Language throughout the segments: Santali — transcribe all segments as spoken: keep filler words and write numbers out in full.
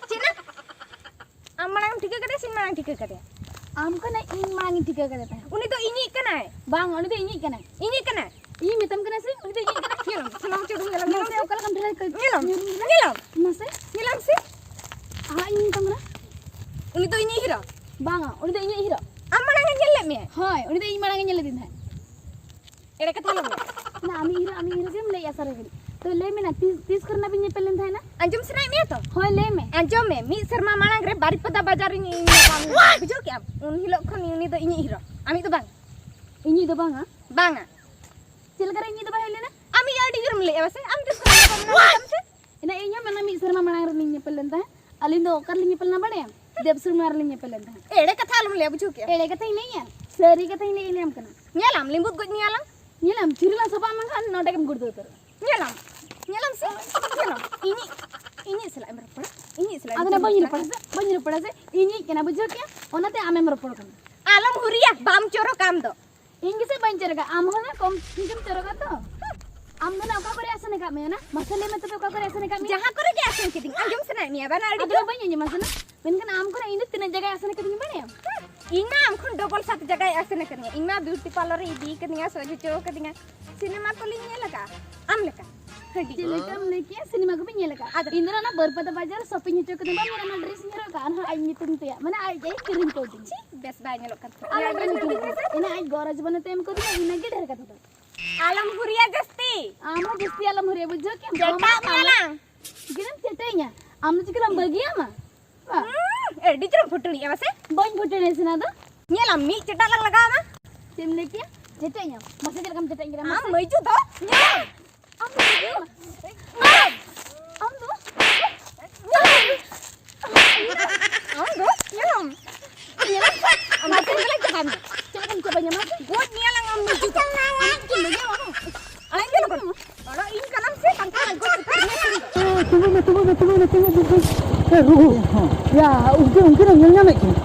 ᱪᱮᱫ ᱱᱟ? ᱟᱢ ᱢᱟᱲᱟᱝ ᱮᱢ ᱴᱷᱤᱠᱟᱹ ᱠᱟᱫᱮᱭᱟ ᱥᱮ ᱤᱧ ᱢᱟᱲᱟᱝ ᱴᱷᱤᱠᱟᱹ ᱠᱟᱫᱮᱭᱟ? ᱟᱢ ᱠᱟᱱᱟᱭ, ᱤᱧ ᱢᱟᱲᱟᱝ ᱤᱧ ᱴᱷᱤᱠᱟᱹ ᱠᱟᱫᱮ ᱛᱟᱦᱮᱸᱫ᱾ ᱩᱱᱤ ᱫᱚ ᱤᱧᱤᱡ ᱠᱟᱱᱟᱭ᱾ ᱵᱟᱝ, ᱩᱱᱤ ᱫᱚ ᱤᱧᱤᱡ ᱠᱟᱱᱟᱭ᱾ ᱤᱧᱤᱡ ᱠᱟᱱᱟᱭ? ᱤᱧ ᱢᱮᱛᱟᱢ ᱠᱟᱱᱟ ᱥᱮ, ᱩᱱᱤ ᱫᱚ ᱤᱧᱤᱡ ᱠᱟᱱᱟᱭ᱾ ᱧᱮᱞᱟᱢ, ᱥᱟᱱᱟᱢ ᱪᱮᱫ ᱮᱢ ᱧᱮᱞᱟᱢ? ᱢᱟᱥᱮ, ᱧᱮᱞᱟᱢ᱾ ᱚᱠᱟ ᱞᱮᱠᱟᱢ ᱰᱷᱮᱨ ᱠᱟᱹ-, ᱧᱮᱞᱟᱢ, ᱧᱮᱞ-, ᱧᱮᱞᱟᱢ᱾ ᱢᱟᱥᱮ᱾ ᱧᱮᱞᱟᱢ ᱥᱮ᱾ ᱟᱦᱟ, ᱤᱧ ᱢᱮᱛᱟᱢ ᱠᱟᱱᱟ᱾ ᱩᱱᱤ ᱫᱚ ᱤᱧᱤᱡ ᱦᱤᱨᱳ᱾ ᱵᱟᱝᱟ, ᱩᱱᱤ ᱫᱚ ᱤᱧᱤᱡ ᱦᱤᱨᱳ᱾ ᱟᱢ ᱢᱟᱲᱟᱝ ᱮ ᱧᱮᱞ ᱞᱮᱫ ᱢᱮᱭᱟ? ᱦᱳᱭ, ᱩᱱᱤ ᱫᱚ ᱤᱧ ᱢᱟᱲᱟᱝ ᱮ ᱧᱮᱞ ᱞᱮᱫᱤᱧ ᱛᱟᱦᱮᱸᱫ᱾ ᱮᱲᱮ ᱠᱟᱛᱷᱟ ᱟᱞᱚᱢ ᱞᱟᱹᱭᱟ᱾ ᱱᱟ, ᱟᱢᱤᱡ ᱦᱤᱨᱳ, ᱟᱢᱤᱡ ᱦᱤᱨᱳ ᱜᱮᱢ ᱞᱟᱹᱭᱮᱜᱼᱟ ᱥᱟᱨᱟ ᱜᱷᱟᱹᱲᱤᱡ᱾ ᱛᱚ, ᱞᱟᱹᱭ ᱢᱮ ᱱᱟ, ᱛᱤᱥ, ᱛᱤᱥ ᱠᱚᱨᱮ ᱱᱟ ᱵᱤᱱ ᱧᱮᱯᱮᱞ ᱞᱮᱱ ᱛᱟᱦᱮᱱᱟ? ᱟᱸᱡᱚᱢ ᱥᱟᱱᱟᱭᱮᱫ ᱢᱮᱭᱟ ᱛᱚ? ᱦᱳᱭ, ᱞᱟᱹᱭ ᱢᱮ᱾ ᱟᱸᱡᱚᱢ ᱢᱮ, ᱢᱤᱫ ᱥᱮᱨᱢᱟ ᱢᱟᱲᱟᱝ ᱨᱮ ᱵᱟᱨᱤᱯᱟᱫᱟ ᱵᱟᱡᱟᱨ ᱨᱤᱧ ᱧᱟᱯᱟᱢ ᱞᱮᱱᱟ, ᱵᱩᱡᱷᱟᱹᱣ ᱠᱮᱜᱼᱟᱢ? ᱩᱱ ᱦᱤᱞᱳᱜ ᱠᱷᱚᱱ ᱩᱱᱤ ᱫᱚ ᱤᱧᱤᱡ ᱦᱤᱨᱳ, ᱟᱢᱤᱡ ᱫᱚ ᱵᱟᱝ᱾ ᱤᱧᱤᱡ ᱫᱚ ᱵᱟᱝᱟ? ᱵᱟᱝᱟ᱾ ᱪᱮᱫ ᱞᱮᱠᱟ ᱨᱮ ᱤᱧᱤᱡ ᱫᱚ ᱵᱟᱭ ᱦᱩᱭ ᱞᱮᱱᱟ? ᱟᱢᱤᱡ ᱟᱹᱰᱤ ᱡᱳᱨᱮᱢ ᱞᱟᱹᱭᱮᱜᱼᱟ ᱵᱟᱥᱮ? ᱟᱢ ᱛᱤᱥ ᱠᱷᱚᱱ ᱧᱟᱯᱟᱢ ᱞᱮᱱᱟ ᱞᱟᱹᱭ ᱛᱟᱢ ᱥᱮ? ᱮᱱᱟ ᱤᱧ ᱦᱚᱸ ᱢᱮᱱᱟ ᱢᱤᱫ ᱥᱮᱨᱢᱟ ᱢᱟᱲᱟᱝ ᱨᱮᱞᱤᱧ ᱧᱮᱯᱮᱞ ᱞᱮᱱ ᱛᱟᱦᱮᱸᱫ᱾ ᱟᱹᱞᱤᱧ ᱫᱚ ᱚᱠᱟ ᱨᱮᱞᱤᱧ ᱧᱮᱯᱮᱞ ᱞᱮᱱᱟ ᱵᱟᱲᱟᱭᱟᱢ? ᱫᱮᱵ ᱥᱤᱱᱮᱢᱟ ᱨᱮᱞᱤᱧ ᱧᱮᱯᱮᱞ ᱞᱮᱱ ᱛᱟᱦᱮᱸᱫ᱾ ᱮᱲᱮ ᱠᱟᱛᱷᱟ ᱟᱞᱚᱢ ᱞᱟᱹᱭᱟ, ᱵᱩᱡᱷᱟᱹᱣ ᱠᱮᱜᱼᱟ? ᱮᱲᱮ ᱠᱟᱛᱷᱟᱧ ᱞᱟᱹᱭᱮᱜᱼᱟ, ᱥᱟᱹᱨᱤ ᱠᱟᱛᱷᱟᱧ ᱞᱟᱹᱭᱮᱜᱼᱟ, ᱧᱮᱞᱟᱢ ᱠᱟᱱᱟ᱾ ᱧᱮᱞᱟᱢ, ᱞᱤᱢᱵᱩᱫ ᱜᱚᱡ ᱢᱮᱭᱟᱞᱟᱝ᱾ ᱧᱮᱞᱟᱢ, ᱪᱷᱩᱨᱤ ᱞᱟᱝ ᱥᱟᱵᱟ ᱢᱮᱱᱠᱷᱟᱱ ᱱᱚᱰᱮ ᱜᱮᱢ ᱜᱩᱲᱫᱟᱹ ᱩᱛᱟᱹᱨᱚᱜᱼᱟ᱾ ᱧᱮᱞᱟᱢ, ᱧᱮᱞᱟᱢ ᱥᱮ, ᱧᱮᱞᱟᱢ᱾ ᱤᱧᱤᱡ, ᱤᱧᱤᱡ ᱥᱟᱞᱟᱜ ᱮᱢ ᱨᱚᱯᱚᱲᱟ, ᱤᱧᱤᱡ ᱥᱟᱞᱟᱜ ᱮᱢ ᱟᱫᱚ ᱱᱟ ᱵᱟᱹᱧ ᱨᱚᱯᱚᱲᱟ᱾ ᱨᱚᱯᱚᱲᱟ ᱥᱮ, ᱵᱟᱹᱧ ᱨᱚᱯᱚᱲᱟ ᱥᱮ, ᱤᱧᱤᱡ ᱠᱟᱱᱟ, ᱵᱩᱡᱷᱟᱹᱣ ᱠᱮᱜᱼᱟ? ᱚᱱᱟᱛᱮ ᱟᱢᱮᱢ ᱨᱚᱯᱚᱲ ᱠᱟᱱᱟ᱾ ᱟᱞᱚᱢ ᱦᱩᱨᱤᱭᱟ, ᱵᱟᱢ ᱪᱚᱨᱚᱠᱟ ᱟᱢ ᱫᱚ᱾ ᱤᱧ ᱜᱮᱥᱮ ᱵᱟᱹᱧ ᱪᱚᱨᱚᱜᱟ, ᱟᱢ ᱦᱚᱸ ᱱᱟ ᱠᱚᱢ ᱴᱷᱤᱠᱮᱢ ᱪᱚᱨᱚᱜᱟ ᱛᱚ᱾ ᱟᱢ ᱫᱚ ᱱᱟ ᱚᱠᱟ ᱠᱚᱨᱮ ᱟᱥᱮᱱ ᱟᱠᱟᱫ ᱢᱮᱭᱟ ᱱᱟ? ᱢᱟᱥᱮ ᱞᱟᱹᱭ ᱢᱮ ᱛᱚᱵᱮ ᱚᱠᱟ ᱠᱚᱨᱮ ᱟᱥᱮᱱ ᱟᱠᱟᱫ ᱢᱮᱭᱟ? ᱡᱟᱦᱟᱸ ᱠᱚᱨᱮ ᱜᱮ ᱟᱥᱮᱱ ᱠᱤᱫᱤᱧ, ᱟᱸᱡᱚᱢ ᱥᱟᱱᱟᱭᱮᱫ ᱢᱮᱭᱟ ᱵᱟᱝ ᱟᱹᱰᱤ ᱟᱫᱚ ᱡᱳᱨ? ᱵᱟᱹᱧ ᱟᱸᱡᱚᱢᱟ ᱥᱮ ᱱᱟ᱾ ᱢᱮᱱᱠᱷᱟᱱ ᱟᱢ ᱠᱷᱚᱱᱟᱜ ᱤᱧ ᱫᱚ ᱛᱤᱱᱟᱹᱜ ᱡᱟᱭᱜᱟᱭ ᱟᱥᱮᱱ ᱟᱠᱟᱫᱤᱧ ᱵᱟᱲᱟᱭᱟᱢ? ᱤᱧ ᱢᱟ ᱟᱢ ᱠᱷᱚᱱ ᱰᱚᱵᱚᱞ ᱥᱟᱛ ᱡᱟᱭᱜᱟᱭ ᱟᱥᱮᱱ ᱟᱠᱟᱫᱤᱧᱟ᱾ ᱤᱧ ᱢᱟ ᱵᱤᱭᱩᱴᱤ ᱯᱟᱨᱞᱟᱨ ᱨᱮ ᱤᱫᱤ ᱠᱟᱫᱤᱧᱟ, ᱥᱚᱡᱽ ᱦᱚᱪᱚ ᱠᱟᱫᱤᱧᱟ, ᱥᱤᱱᱮᱢᱟ ᱠᱚᱞᱤᱧ ᱧᱮᱞ ᱟᱠᱟᱫᱼᱟ ᱟᱢ ᱞᱮᱠᱟ᱾ ᱦᱟᱺᱰᱤ᱾ ᱪᱮᱫ ᱞᱮᱠᱟᱢ ᱞᱟᱹᱭ ᱠᱮᱜᱼᱟ? ᱥᱤᱱᱮᱢᱟ ᱠᱚᱵᱤᱱ ᱧᱮᱞ ᱟᱠᱟᱫᱼᱟ? ᱟᱫᱚ ᱤᱧ ᱫᱚ ᱚᱱᱟ ᱵᱟᱹᱨᱯᱟᱫᱟ ᱵᱟᱡᱟᱨ ᱥᱚᱯᱤᱝ ᱦᱚᱪᱚ ᱠᱟᱫᱤᱧ ᱵᱟᱝ, ᱚᱱᱟ ᱰᱨᱮᱥ ᱤᱧ ᱦᱚᱨᱚᱜ ᱟᱠᱟᱫᱼᱟ, ᱚᱱᱟ ᱟᱡ ᱧᱩᱛᱩᱢ ᱛᱮᱭᱟᱜ, ᱢᱟᱱᱮ ᱟᱡ ᱜᱮ ᱠᱤᱨᱤᱧ ᱠᱟᱣᱫᱤᱧᱟ᱾ ᱪᱷᱤ, ᱵᱮᱥ ᱵᱟᱭ ᱧᱮᱞᱚᱜ ᱠᱟᱱ ᱛᱟᱦᱮᱸᱫ᱾ ᱟᱞᱚᱢ ᱧᱮᱞ ᱠᱟᱫᱮᱭᱟ᱾ ᱤᱱᱟᱹ ᱟᱡ ᱜᱚᱨᱚᱡᱽ ᱵᱚᱱᱮ ᱛᱮ ᱮᱢ ᱠᱟᱫᱤᱧᱟ, ᱤᱱᱟᱹ ᱜᱮ ᱰᱷᱮᱨ ᱠᱟᱛᱷᱟ ᱫᱚ᱾ ᱟᱞᱚᱢ ᱦᱩᱨᱤᱭᱟ ᱡᱟᱹᱥᱛᱤ᱾ ᱟᱢ ᱦᱚᱸ ᱡᱟᱹᱥᱛᱤ ᱟᱞᱚᱢ ᱦᱩᱨᱤᱭᱟ, ᱵᱩᱡᱷᱟᱹᱣ ᱠᱮᱜᱼᱟᱢ? ᱪᱮᱴᱟᱜ ᱟᱢ ᱢᱮᱭᱟᱞᱟᱝ᱾ ᱪᱮᱫᱟᱜ ᱮᱢ ᱪᱮᱴᱟᱹᱧᱟ? ᱟᱢ ᱫᱚ ᱪᱤᱠᱟᱹ ᱞᱟᱢ ᱵᱟᱹᱜᱤᱭᱟᱢᱟ? ᱵᱟ᱾ ᱦᱩᱸ, ᱟᱹᱰᱤ ᱡᱳᱨᱮᱢ ᱯᱷᱩᱴᱩᱲᱤᱜᱼᱟ ᱵᱟᱥᱮ? ᱵᱟᱹᱧ ᱯᱷᱩᱴᱩᱲᱤᱧ ᱥᱮᱱᱟ ᱫᱚ᱾ ᱧᱮᱞᱟᱢ, ᱢᱤᱫ ᱪᱮᱴᱟᱜ ᱞᱟᱝ ᱞᱟᱜᱟᱣ ᱟᱢᱟ᱾ ᱪᱮᱫ ᱮᱢ ᱞᱟᱹᱭ ᱠᱮᱜᱼᱟ? ᱪᱮᱴᱟᱹᱧᱟᱢ? ᱢᱟᱥᱮ ᱪᱮᱫ ᱞᱮᱠᱟᱢ ᱪᱮᱴᱟᱹᱧ ᱠᱟᱱᱟ? ᱟᱢ ᱢᱟᱥᱮ᱾ ᱢᱟᱹᱭᱡᱩ ᱫᱚ᱾ ᱧᱮᱞᱟᱢ᱾ ᱟᱢ ᱫᱚ ᱪᱤᱠᱟᱹᱭᱟᱢᱟ? ᱟᱢ ᱫᱚ? ᱟᱢ ᱫᱚ? ᱧᱮᱞᱟᱢ᱾ ᱟᱢ ᱫᱚ? ᱧᱮᱞᱟᱢ᱾ ᱟᱢ ᱫᱚ ᱪᱮᱫ ᱞᱮᱠᱟᱧ ᱪᱟᱵᱟᱢ? ᱪᱮᱫ ᱞᱮᱠᱟᱧ ᱪᱟᱵᱟᱧᱟ ᱢᱟᱥᱮ? ᱜᱚᱡ ᱢᱮᱭᱟᱞᱟᱝ ᱟᱢ ᱢᱟᱹᱭᱡᱩ ᱫᱚ᱾ ᱟᱢ ᱪᱮᱫ ᱮᱢ ᱞᱟᱹᱭᱟ ᱟᱢ? ᱟᱲᱟᱜ ᱤᱧ ᱠᱟᱱᱟᱢ ᱥᱮ ᱵᱟᱝᱠᱷᱟᱱ ᱜᱚᱡ ᱩᱛᱟᱹᱨ ᱢᱮᱭᱟ ᱤᱧ ᱫᱚ᱾ ᱮ, ᱛᱤᱸᱜᱩ ᱢᱮ, ᱛᱤᱸᱜᱩ ᱢᱮ, ᱛᱤᱸᱜᱩ ᱢᱮ, ᱛᱤᱸᱜᱩ ᱢᱮ᱾ ᱮ, ᱨᱩᱜᱩ᱾ ᱦᱚᱸ᱾ ᱭᱟ, ᱩᱱᱠᱤᱱ, ᱩᱱᱠᱤᱱ ᱮᱢ ᱧᱮᱞ ᱧᱟᱢᱮᱫ ᱠᱤᱱᱟ?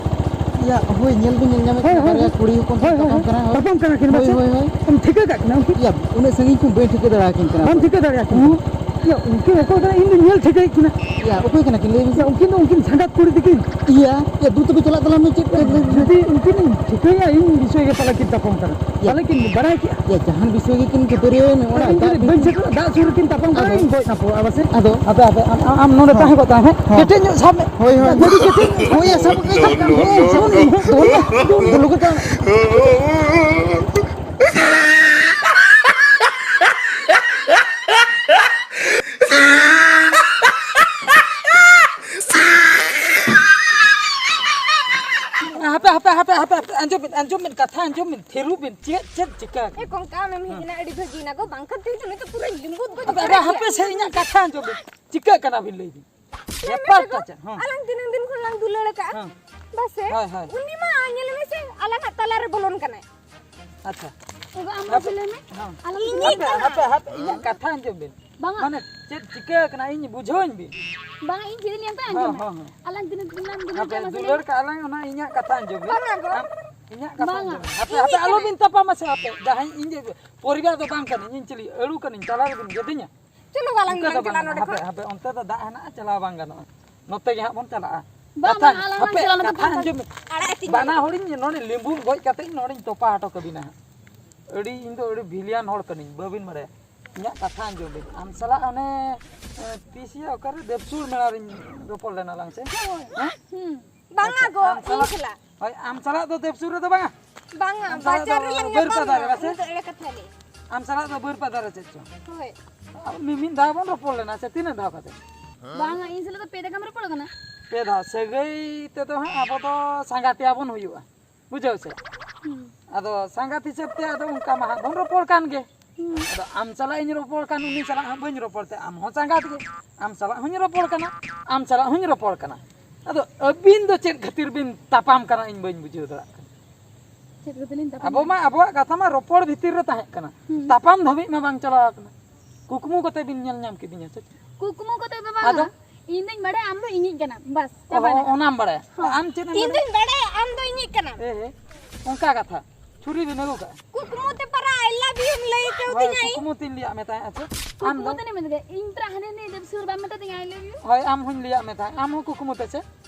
ᱭᱟ, ᱦᱳᱭ, ᱧᱮᱞ ᱵᱤᱱ ᱧᱮᱞ ᱧᱟᱢᱮᱫ ᱦᱳᱭ, ᱠᱟᱱᱟ, ᱦᱳᱭ, ᱵᱟᱨᱭᱟ ᱦᱳᱭ᱾ ᱠᱩᱲᱤ ᱦᱚᱯᱚᱱ ᱦᱳᱭ, ᱠᱤᱱ ᱦᱳᱭ᱾ ᱛᱟᱯᱟᱢ ᱠᱟᱱᱟ᱾ ᱛᱟᱯᱟᱢ ᱠᱟᱱᱟ ᱠᱤᱱ, ᱦᱳᱭ, ᱵᱟᱥᱮ? ᱦᱳᱭ, ᱦᱳᱭ᱾ ᱟᱢ ᱴᱷᱤᱠᱟᱹ ᱠᱟᱜ ᱠᱤᱱᱟ ᱩᱱᱠᱤᱱ? ᱭᱟ, ᱩᱱᱟᱹᱜ ᱥᱟᱺᱜᱤᱧ ᱠᱷᱚᱱ ᱵᱟᱹᱧ ᱴᱷᱤᱠᱟᱹ ᱫᱟᱲᱮ ᱟᱹᱠᱤᱱ ᱠᱟᱱᱟ᱾ ᱵᱟᱢ ᱴᱷᱤᱠᱟᱹ ᱫᱟᱲᱮ ᱟᱹᱠᱤᱱ ᱠᱟᱱᱟ? ᱦᱩᱸ᱾ ᱭᱟ, ᱩᱱᱠᱤᱱ ᱚᱠᱚᱭ ᱠᱟᱱᱟ? ᱤᱧ ᱫᱚ ᱧᱮᱞ ᱴᱷᱤᱠᱟᱹᱭᱮᱫ ᱠᱤᱱᱟ᱾ ᱭᱟ, ᱚᱠᱚᱭ ᱠᱟᱱᱟ ᱠᱤᱱ? ᱞᱟᱹᱭ ᱵᱤᱱ ᱥᱮ᱾ ᱭᱟ, ᱩᱱᱠᱤᱱ ᱫᱚ ᱩᱱᱠᱤᱱ ᱥᱟᱸᱜᱟᱛ ᱠᱩᱲᱤ ᱛᱟᱹᱠᱤᱱ᱾ ᱭᱟ, ᱭᱟ, ᱫᱩ ᱛᱚᱵᱮ ᱪᱟᱞᱟᱜ ᱛᱟᱞᱟᱝ ᱢᱮ, ᱪᱮᱫ ᱯᱮ ᱞᱟᱹᱭ ᱵᱤᱱ? ᱡᱩᱫᱤ ᱩᱱᱠᱤᱱ ᱴᱷᱤᱠᱟᱹᱭᱟ, ᱤᱧ ᱵᱤᱥᱚᱭ ᱜᱮ ᱯᱟᱞᱮ ᱠᱤᱱ ᱛᱟᱯᱟᱢ ᱠᱟᱱᱟ᱾ ᱭᱟ᱾ ᱯᱟᱞᱮ ᱠᱤᱱ ᱵᱟᱲᱟᱭ ᱠᱮᱜᱼᱟ᱾ ᱭᱟ, ᱡᱟᱦᱟᱱ ᱵᱤᱥᱚᱭ ᱜᱮ ᱠᱤᱱ ᱠᱷᱟᱹᱯᱟᱹᱨᱤᱭᱟᱹ ᱱᱚᱰᱮ ᱤᱧ ᱫᱟᱜ ᱡᱩᱫᱤ ᱵᱟᱹᱧ ᱥᱮᱴᱮᱨᱚᱜᱼᱟ, ᱫᱟᱜ ᱥᱩᱨ ᱨᱮᱠᱤᱱ ᱛᱟᱯᱟᱢ ᱠᱟᱱᱟ, ᱟᱫᱚ ᱤᱧ ᱜᱚᱡ ᱱᱟᱯᱚᱜᱼᱟ ᱯᱟᱥᱮ᱾ ᱟᱫᱚ ᱟᱯᱮ, ᱟᱯᱮ, ᱟᱢ, ᱟᱢ ᱱᱚᱰᱮ ᱦᱚᱸ᱾ ᱛᱟᱦᱮᱸ ᱠᱚᱜ ᱛᱟᱢ, ᱦᱮᱸ? ᱦᱳᱭ, ᱦᱳᱭ᱾ ᱠᱮᱴᱮᱡ ᱧᱚᱜ ᱥᱟᱵ ᱢᱮ᱾ ᱦᱳᱭ, ᱦᱳᱭ᱾ ᱜᱟᱹᱰᱤ ᱠᱮᱴᱮᱡ ᱧᱚᱜ ᱥᱟᱵ ᱢᱮ᱾ ᱦᱮᱸ, ᱥᱟᱵ ᱢᱮ᱾ ᱫᱚᱱ ᱢᱮ, ᱫᱚᱱ ᱢᱮ, ᱫᱚᱱ ᱢᱮ᱾ ᱦᱟᱯᱮ, ᱦᱟᱯᱮ, ᱦᱟᱯᱮ, ᱦᱟᱯᱮ, ᱦᱟᱯᱮ, ᱟᱸᱡᱚᱢ ᱵᱤᱱ, ᱟᱸᱡᱚᱢ ᱵᱤᱱ, ᱠᱟᱛᱷᱟ ᱟᱸᱡᱚᱢ ᱵᱤᱱ, ᱛᱷᱤᱨᱚᱜ ᱵᱤᱱ, ᱪᱮᱫ, ᱪᱮᱫ ᱪᱤᱠᱟᱹ ᱟᱠᱟᱱᱟ? ᱮ ᱠᱚᱝᱠᱟ, ᱟᱢᱮᱢ ᱦᱮᱡ ᱮᱱᱟ, ᱟᱹᱰᱤ ᱵᱷᱟᱹᱜᱤ ᱮᱱᱟ ᱜᱚ, ᱵᱟᱝᱠᱷᱟᱱ ᱛᱮᱦᱮᱧ ᱫᱚ ᱱᱤᱛᱚᱜ ᱯᱩᱨᱟᱹ ᱞᱤᱸᱵᱩᱫ ᱜᱚᱡ ᱦᱟᱯᱮ, ᱩᱛᱟᱹᱨ ᱦᱟᱯᱮ, ᱠᱮᱭᱟ᱾ ᱦᱟᱯᱮ ᱥᱮ, ᱤᱧᱟᱹᱜ ᱠᱟᱛᱷᱟ ᱟᱸᱡᱚᱢ ᱵᱤᱱ, ᱪᱤᱠᱟᱹᱜ ᱠᱟᱱᱟ ᱵᱤᱱ ᱞᱟᱹᱭ ᱵᱤᱱ? ᱧᱮᱞ ᱢᱮᱥᱮ ᱵᱮᱯᱟᱨ ᱜᱚ, ᱴᱟ ᱪᱮᱫ? ᱦᱮᱸ᱾ ᱟᱞᱟᱝ ᱛᱤᱱᱟᱹᱝ ᱫᱤᱱ ᱠᱷᱚᱱ ᱞᱟᱝ ᱫᱩᱞᱟᱹᱲ ᱟᱠᱟᱜᱼᱟ᱾ ᱦᱮᱸ᱾ ᱵᱟᱥᱮ? ᱦᱳᱭ, ᱦᱳᱭ᱾ ᱩᱱᱤ ᱢᱟ ᱧᱮᱞ ᱢᱮᱥᱮ, ᱟᱞᱟᱝᱟᱜ ᱛᱟᱞᱟ ᱨᱮ ᱵᱚᱞᱚᱱ ᱠᱟᱱᱟᱭ᱾ ᱟᱪᱪᱷᱟ᱾ ᱜᱚ, ᱟᱢ ᱦᱟᱯᱮ, ᱢᱟᱥᱮ ᱞᱟᱹᱭ ᱢᱮ᱾ ᱦᱮᱸ᱾ ᱟᱞᱟᱝ ᱛᱤᱱᱟᱹᱝ ᱦᱟᱯᱮ, ᱫᱤᱱ ᱦᱟᱯᱮ, ᱦᱟᱯᱮ, ᱤᱧᱟᱹᱜ ᱠᱟᱛᱷᱟ ᱟᱸᱡᱚᱢ ᱵᱤᱱ᱾ ᱵᱟᱝᱟ᱾ ᱢᱟᱱᱮ, ᱪᱮᱫ ᱪᱤᱠᱟᱹ ᱟᱠᱟᱱᱟ, ᱤᱧ ᱵᱩᱡᱷᱟᱹᱣᱟᱹᱧ ᱵᱤᱱ᱾ ᱵᱟᱝᱟ, ᱤᱧ ᱪᱮᱫ ᱤᱧ ᱞᱟᱹᱭᱟ, ᱦᱮᱸ, ᱟᱸᱡᱚᱢ ᱢᱮ᱾ ᱦᱮᱸ, ᱦᱮᱸ᱾ ᱟᱞᱟᱝ ᱛᱤᱱᱟᱹᱝ ᱫᱤᱱ ᱞᱟᱝ ᱫᱩᱞᱟᱹᱲ ᱦᱟᱯᱮ, ᱠᱟᱜᱼᱟ, ᱢᱟᱥᱮ ᱞᱟᱹᱭ ᱫᱩᱞᱟᱹᱲ ᱢᱮ᱾ ᱠᱟᱜᱼᱟ ᱞᱟᱝ, ᱚᱱᱟ ᱤᱧᱟᱹᱜ ᱠᱟᱛᱷᱟ ᱟᱸᱡᱚᱢ ᱵᱤᱱ᱾ ᱵᱟᱝᱟ ᱜᱚ᱾ ᱟᱢ, ᱤᱧᱟᱹᱜ ᱠᱟᱛᱷᱟ ᱵᱟᱝᱟ᱾ ᱟᱸᱡᱚᱢ ᱵᱤᱱ᱾ ᱦᱟᱯᱮ, ᱤᱧ ᱦᱟᱯᱮ, ᱪᱮᱫ ᱟᱞᱚ ᱞᱟᱹᱭᱟ? ᱵᱤᱱ ᱛᱟᱯᱟᱢᱟ ᱥᱮ ᱦᱟᱯᱮ, ᱡᱟᱦᱟᱸᱭ ᱤᱧ ᱯᱚᱨᱤᱵᱟᱨ ᱫᱚ ᱵᱟᱝ ᱠᱟᱹᱱᱟᱹᱧ, ᱤᱧ ᱪᱤᱞᱤ ᱟᱹᱲᱩ ᱠᱟᱹᱱᱟᱹᱧ, ᱪᱟᱞᱟᱣ ᱨᱮᱵᱤᱱ ᱜᱮᱫᱤᱧᱟ? ᱪᱚᱞᱚ, ᱟᱞᱟᱝ ᱚᱱᱠᱟ ᱫᱚᱞᱟᱝ ᱫᱚ ᱪᱟᱞᱟᱜᱼᱟ ᱵᱟᱝ, ᱱᱚᱰᱮ ᱦᱟᱯᱮ, ᱠᱷᱚᱱ᱾ ᱦᱟᱯᱮ, ᱚᱱᱛᱮ ᱫᱚ ᱫᱟᱜ ᱦᱮᱱᱟᱜᱼᱟ, ᱪᱟᱞᱟᱣ ᱵᱟᱝ ᱜᱟᱱᱚᱜᱼᱟ᱾ ᱱᱚᱛᱮ ᱜᱮ ᱦᱟᱸᱜ ᱵᱚᱱ ᱪᱟᱞᱟᱜᱼᱟ᱾ ᱵᱟᱝ, ᱠᱟᱛᱷᱟ, ᱵᱟᱝ, ᱟᱞᱟᱝ ᱞᱟᱝ ᱦᱟᱯᱮ, ᱪᱟᱞᱟᱜᱼᱟ, ᱱᱚᱛᱮ ᱠᱟᱛᱷᱟ ᱠᱷᱚᱱ᱾ ᱟᱸᱡᱚᱢ ᱢᱮ᱾ ᱟᱲᱟᱜ ᱟᱹᱛᱤᱧ ᱵᱟᱱᱟ ᱢᱮ᱾ ᱦᱚᱲᱤᱧ ᱱᱚᱰᱮ ᱞᱤᱸᱵᱩᱢ ᱜᱚᱡ ᱠᱟᱛᱮ ᱱᱚᱰᱮᱧ ᱛᱚᱯᱟ ᱦᱚᱴᱚ ᱠᱟᱵᱤᱱᱟ ᱦᱟᱸᱜ᱾ ᱟᱹᱰᱤ, ᱤᱧ ᱫᱚ ᱟᱹᱰᱤ ᱵᱷᱤᱞᱤᱭᱟᱱ ᱦᱚᱲ ᱠᱟᱹᱱᱟᱹᱧ, ᱵᱟᱹᱵᱤᱱ ᱵᱟᱲᱟᱭᱟ᱾ ᱤᱧᱟᱹᱜ ᱠᱟᱛᱷᱟ ᱟᱸᱡᱚᱢ ᱵᱤᱱ᱾ ᱟᱢ ᱥᱟᱞᱟᱜ ᱚᱱᱮ, ᱮ, ᱛᱤᱥ ᱭᱟ ᱚᱠᱟᱨᱮ ᱫᱮᱵᱽᱥᱩᱨ ᱢᱮᱞᱟ ᱨᱤᱧ ᱨᱚᱯᱚᱲ ᱞᱮᱱᱟ ᱞᱟᱝ ᱥᱮ? ᱦᱮᱸ? ᱦᱩᱸ᱾ ᱵᱟᱝᱟ ᱟᱪᱪᱷᱟ, ᱜᱚ, ᱟᱢ ᱤᱧ ᱥᱟᱞᱟᱜ, ᱥᱟᱞᱟᱜ᱾ ᱦᱳᱭ, ᱟᱢ ᱥᱟᱞᱟᱜ ᱫᱚ ᱫᱮᱵᱽᱥᱩᱨ ᱨᱮᱫᱚ ᱵᱟᱝᱟ᱾ ᱵᱟᱝᱟ, ᱟᱢ ᱥᱟᱞᱟᱜ ᱵᱟᱡᱟᱨ ᱫᱚ ᱨᱮᱞᱟᱝ ᱵᱟᱹᱨᱯᱟᱫᱟ ᱧᱟᱯᱟᱢ ᱨᱮ, ᱞᱮᱱᱟ, ᱵᱟᱥᱮ? ᱩᱱᱤ ᱫᱚ ᱮᱲᱮ ᱠᱟᱛᱷᱟ ᱞᱟᱹᱭ᱾ ᱟᱢ ᱥᱟᱞᱟᱜ ᱫᱚ ᱵᱟᱹᱨᱯᱟᱫᱟ ᱨᱮ ᱪᱮᱫ ᱪᱚ? ᱦᱳᱭ᱾ ᱟᱨ ᱢᱤᱢᱤᱫ ᱫᱷᱟᱣ ᱵᱚᱱ ᱨᱚᱯᱚᱲ ᱞᱮᱱᱟ ᱥᱮ ᱛᱤᱱᱟᱹᱜ ᱫᱷᱟᱣ ᱠᱟᱛᱮ? ᱵᱟᱝᱟ, ᱤᱧ ᱥᱟᱞᱟᱜ ᱫᱚ ᱯᱮ ᱫᱷᱟᱣ ᱜᱟᱱ ᱨᱚᱯᱚᱲ ᱠᱟᱱᱟ᱾ ᱯᱮ ᱫᱷᱟᱣ᱾ ᱥᱟᱹᱜᱟᱹᱭ ᱛᱮᱫᱚ ᱦᱟᱸᱜ ᱟᱵᱚ ᱫᱚ ᱥᱟᱸᱜᱟᱛᱮᱭᱟ ᱵᱚᱱ ᱦᱩᱭᱩᱜᱼᱟ᱾ ᱵᱩᱡᱷᱟᱹᱣ ᱥᱮ? ᱦᱩᱸ᱾ ᱟᱫᱚ ᱥᱟᱸᱜᱟᱛ ᱦᱤᱥᱟᱹᱵ ᱛᱮ ᱟᱫᱚ ᱚᱱᱠᱟ ᱢᱟ ᱦᱟᱸᱜ ᱵᱚᱱ ᱨᱚᱯᱚᱲ ᱠᱟᱱ ᱜᱮ᱾ ᱦᱩᱸ᱾ ᱟᱫᱚ ᱟᱢ ᱥᱟᱞᱟᱜ ᱤᱧ ᱨᱚᱯᱚᱲ ᱠᱟᱱ, ᱩᱱᱤ ᱥᱟᱞᱟᱜ ᱦᱟᱸᱜ ᱵᱟᱹᱧ ᱨᱚᱯᱚᱲ ᱛᱮ, ᱟᱢ ᱦᱚᱸ ᱥᱟᱸᱜᱟᱛ ᱜᱮ, ᱟᱢ ᱥᱟᱞᱟᱜ ᱦᱚᱸᱧ ᱨᱚᱯᱚᱲ ᱠᱟᱱᱟ, ᱟᱢ ᱥᱟᱞᱟᱜ ᱦᱚᱸᱧ ᱨᱚᱯᱚᱲ ᱠᱟᱱᱟ᱾ ᱟᱫᱚ ᱟᱹᱵᱤᱱ ᱫᱚ ᱪᱮᱫ ᱠᱷᱟᱹᱛᱤᱨ ᱵᱤᱱ ᱛᱟᱯᱟᱢ ᱠᱟᱱᱟ, ᱤᱧ ᱵᱟᱹᱧ ᱵᱩᱡᱷᱟᱹᱣ ᱫᱟᱲᱮᱭᱟᱜ ᱠᱟᱱᱟ᱾ ᱪᱮᱫ ᱠᱷᱟᱹᱛᱤᱨ ᱞᱤᱧ ᱛᱟᱯᱟᱢ ᱟᱵᱚ ᱠᱟᱱᱟ? ᱢᱟ ᱟᱵᱚᱣᱟᱜ ᱠᱟᱛᱷᱟ ᱢᱟ ᱨᱚᱯᱚᱲ ᱵᱷᱤᱛᱤᱨ ᱨᱮ ᱛᱟᱦᱮᱸ ᱠᱟᱱᱟ, ᱦᱩᱸ᱾ ᱛᱟᱯᱟᱢ ᱫᱷᱟᱹᱵᱤᱡ ᱢᱟ ᱵᱟᱝ ᱪᱟᱞᱟᱣ ᱠᱟᱱᱟ᱾ ᱠᱩᱠᱢᱩ ᱠᱟᱛᱮ ᱵᱤᱱ ᱧᱮᱞ ᱧᱟᱢ ᱠᱤᱫᱤᱧᱟ ᱥᱮ ᱪᱮᱫ? ᱠᱩᱠᱢᱩ ᱠᱟᱛᱮ ᱫᱚ ᱵᱟᱝ᱾ ᱟᱫᱚ? ᱤᱧ ᱫᱚᱧ ᱵᱟᱲᱟᱭᱟ ᱟᱢ ᱫᱚ ᱤᱧᱤᱡ ᱠᱟᱱᱟᱢ, ᱵᱟᱥ, ᱚ, ᱪᱟᱵᱟᱭᱱᱟ᱾ ᱚᱱᱟᱢ ᱵᱟᱲᱟᱭᱟ? ᱦᱚᱸ᱾ ᱟᱢ ᱪᱮᱫ ᱮᱢ ᱤᱧ ᱵᱟᱲᱟᱭᱟ? ᱫᱚᱧ ᱵᱟᱲᱟᱭᱟ ᱟᱢ ᱫᱚ ᱤᱧᱤᱡ ᱠᱟᱱᱟᱢ᱾ ᱮ, ᱮ, ᱚᱱᱠᱟ ᱠᱟᱛᱷᱟ᱾ ᱪᱷᱩᱨᱤ ᱵᱤᱱ ᱟᱹᱜᱩ ᱠᱟᱜᱼᱟ? ᱠᱩᱠᱢᱩ ᱛᱮ ᱯᱟᱨᱟ I love you ᱮᱢ ᱞᱟᱹᱭ ᱦᱳᱭ, ᱠᱟᱣᱫᱤᱧᱟ ᱤᱧ᱾ ᱠᱩᱠᱢᱩ ᱛᱤᱧ ᱞᱟᱹᱭᱟᱜ ᱢᱮ ᱛᱟᱦᱮᱸᱫ, ᱟᱪᱪᱷᱟ? ᱟᱢ ᱠᱩᱠᱢᱩ ᱫᱚ? ᱛᱮ ᱢᱮᱱ ᱠᱮᱫᱟ, ᱤᱧ ᱯᱟᱨᱟ ᱦᱟᱱᱮ ᱱᱤᱭᱟᱹ ᱫᱮᱵ ᱥᱩᱨ ᱵᱟᱢ ᱢᱮᱛᱟ ᱫᱤᱧᱟ I love you? ᱦᱳᱭ, ᱟᱢ ᱦᱚᱸᱧ ᱞᱟᱹᱭᱟᱜ ᱢᱮ ᱛᱟᱦᱮᱸᱫ, ᱟᱢ ᱦᱚᱸ ᱠᱩᱠᱢᱩ ᱛᱮ ᱪᱮ?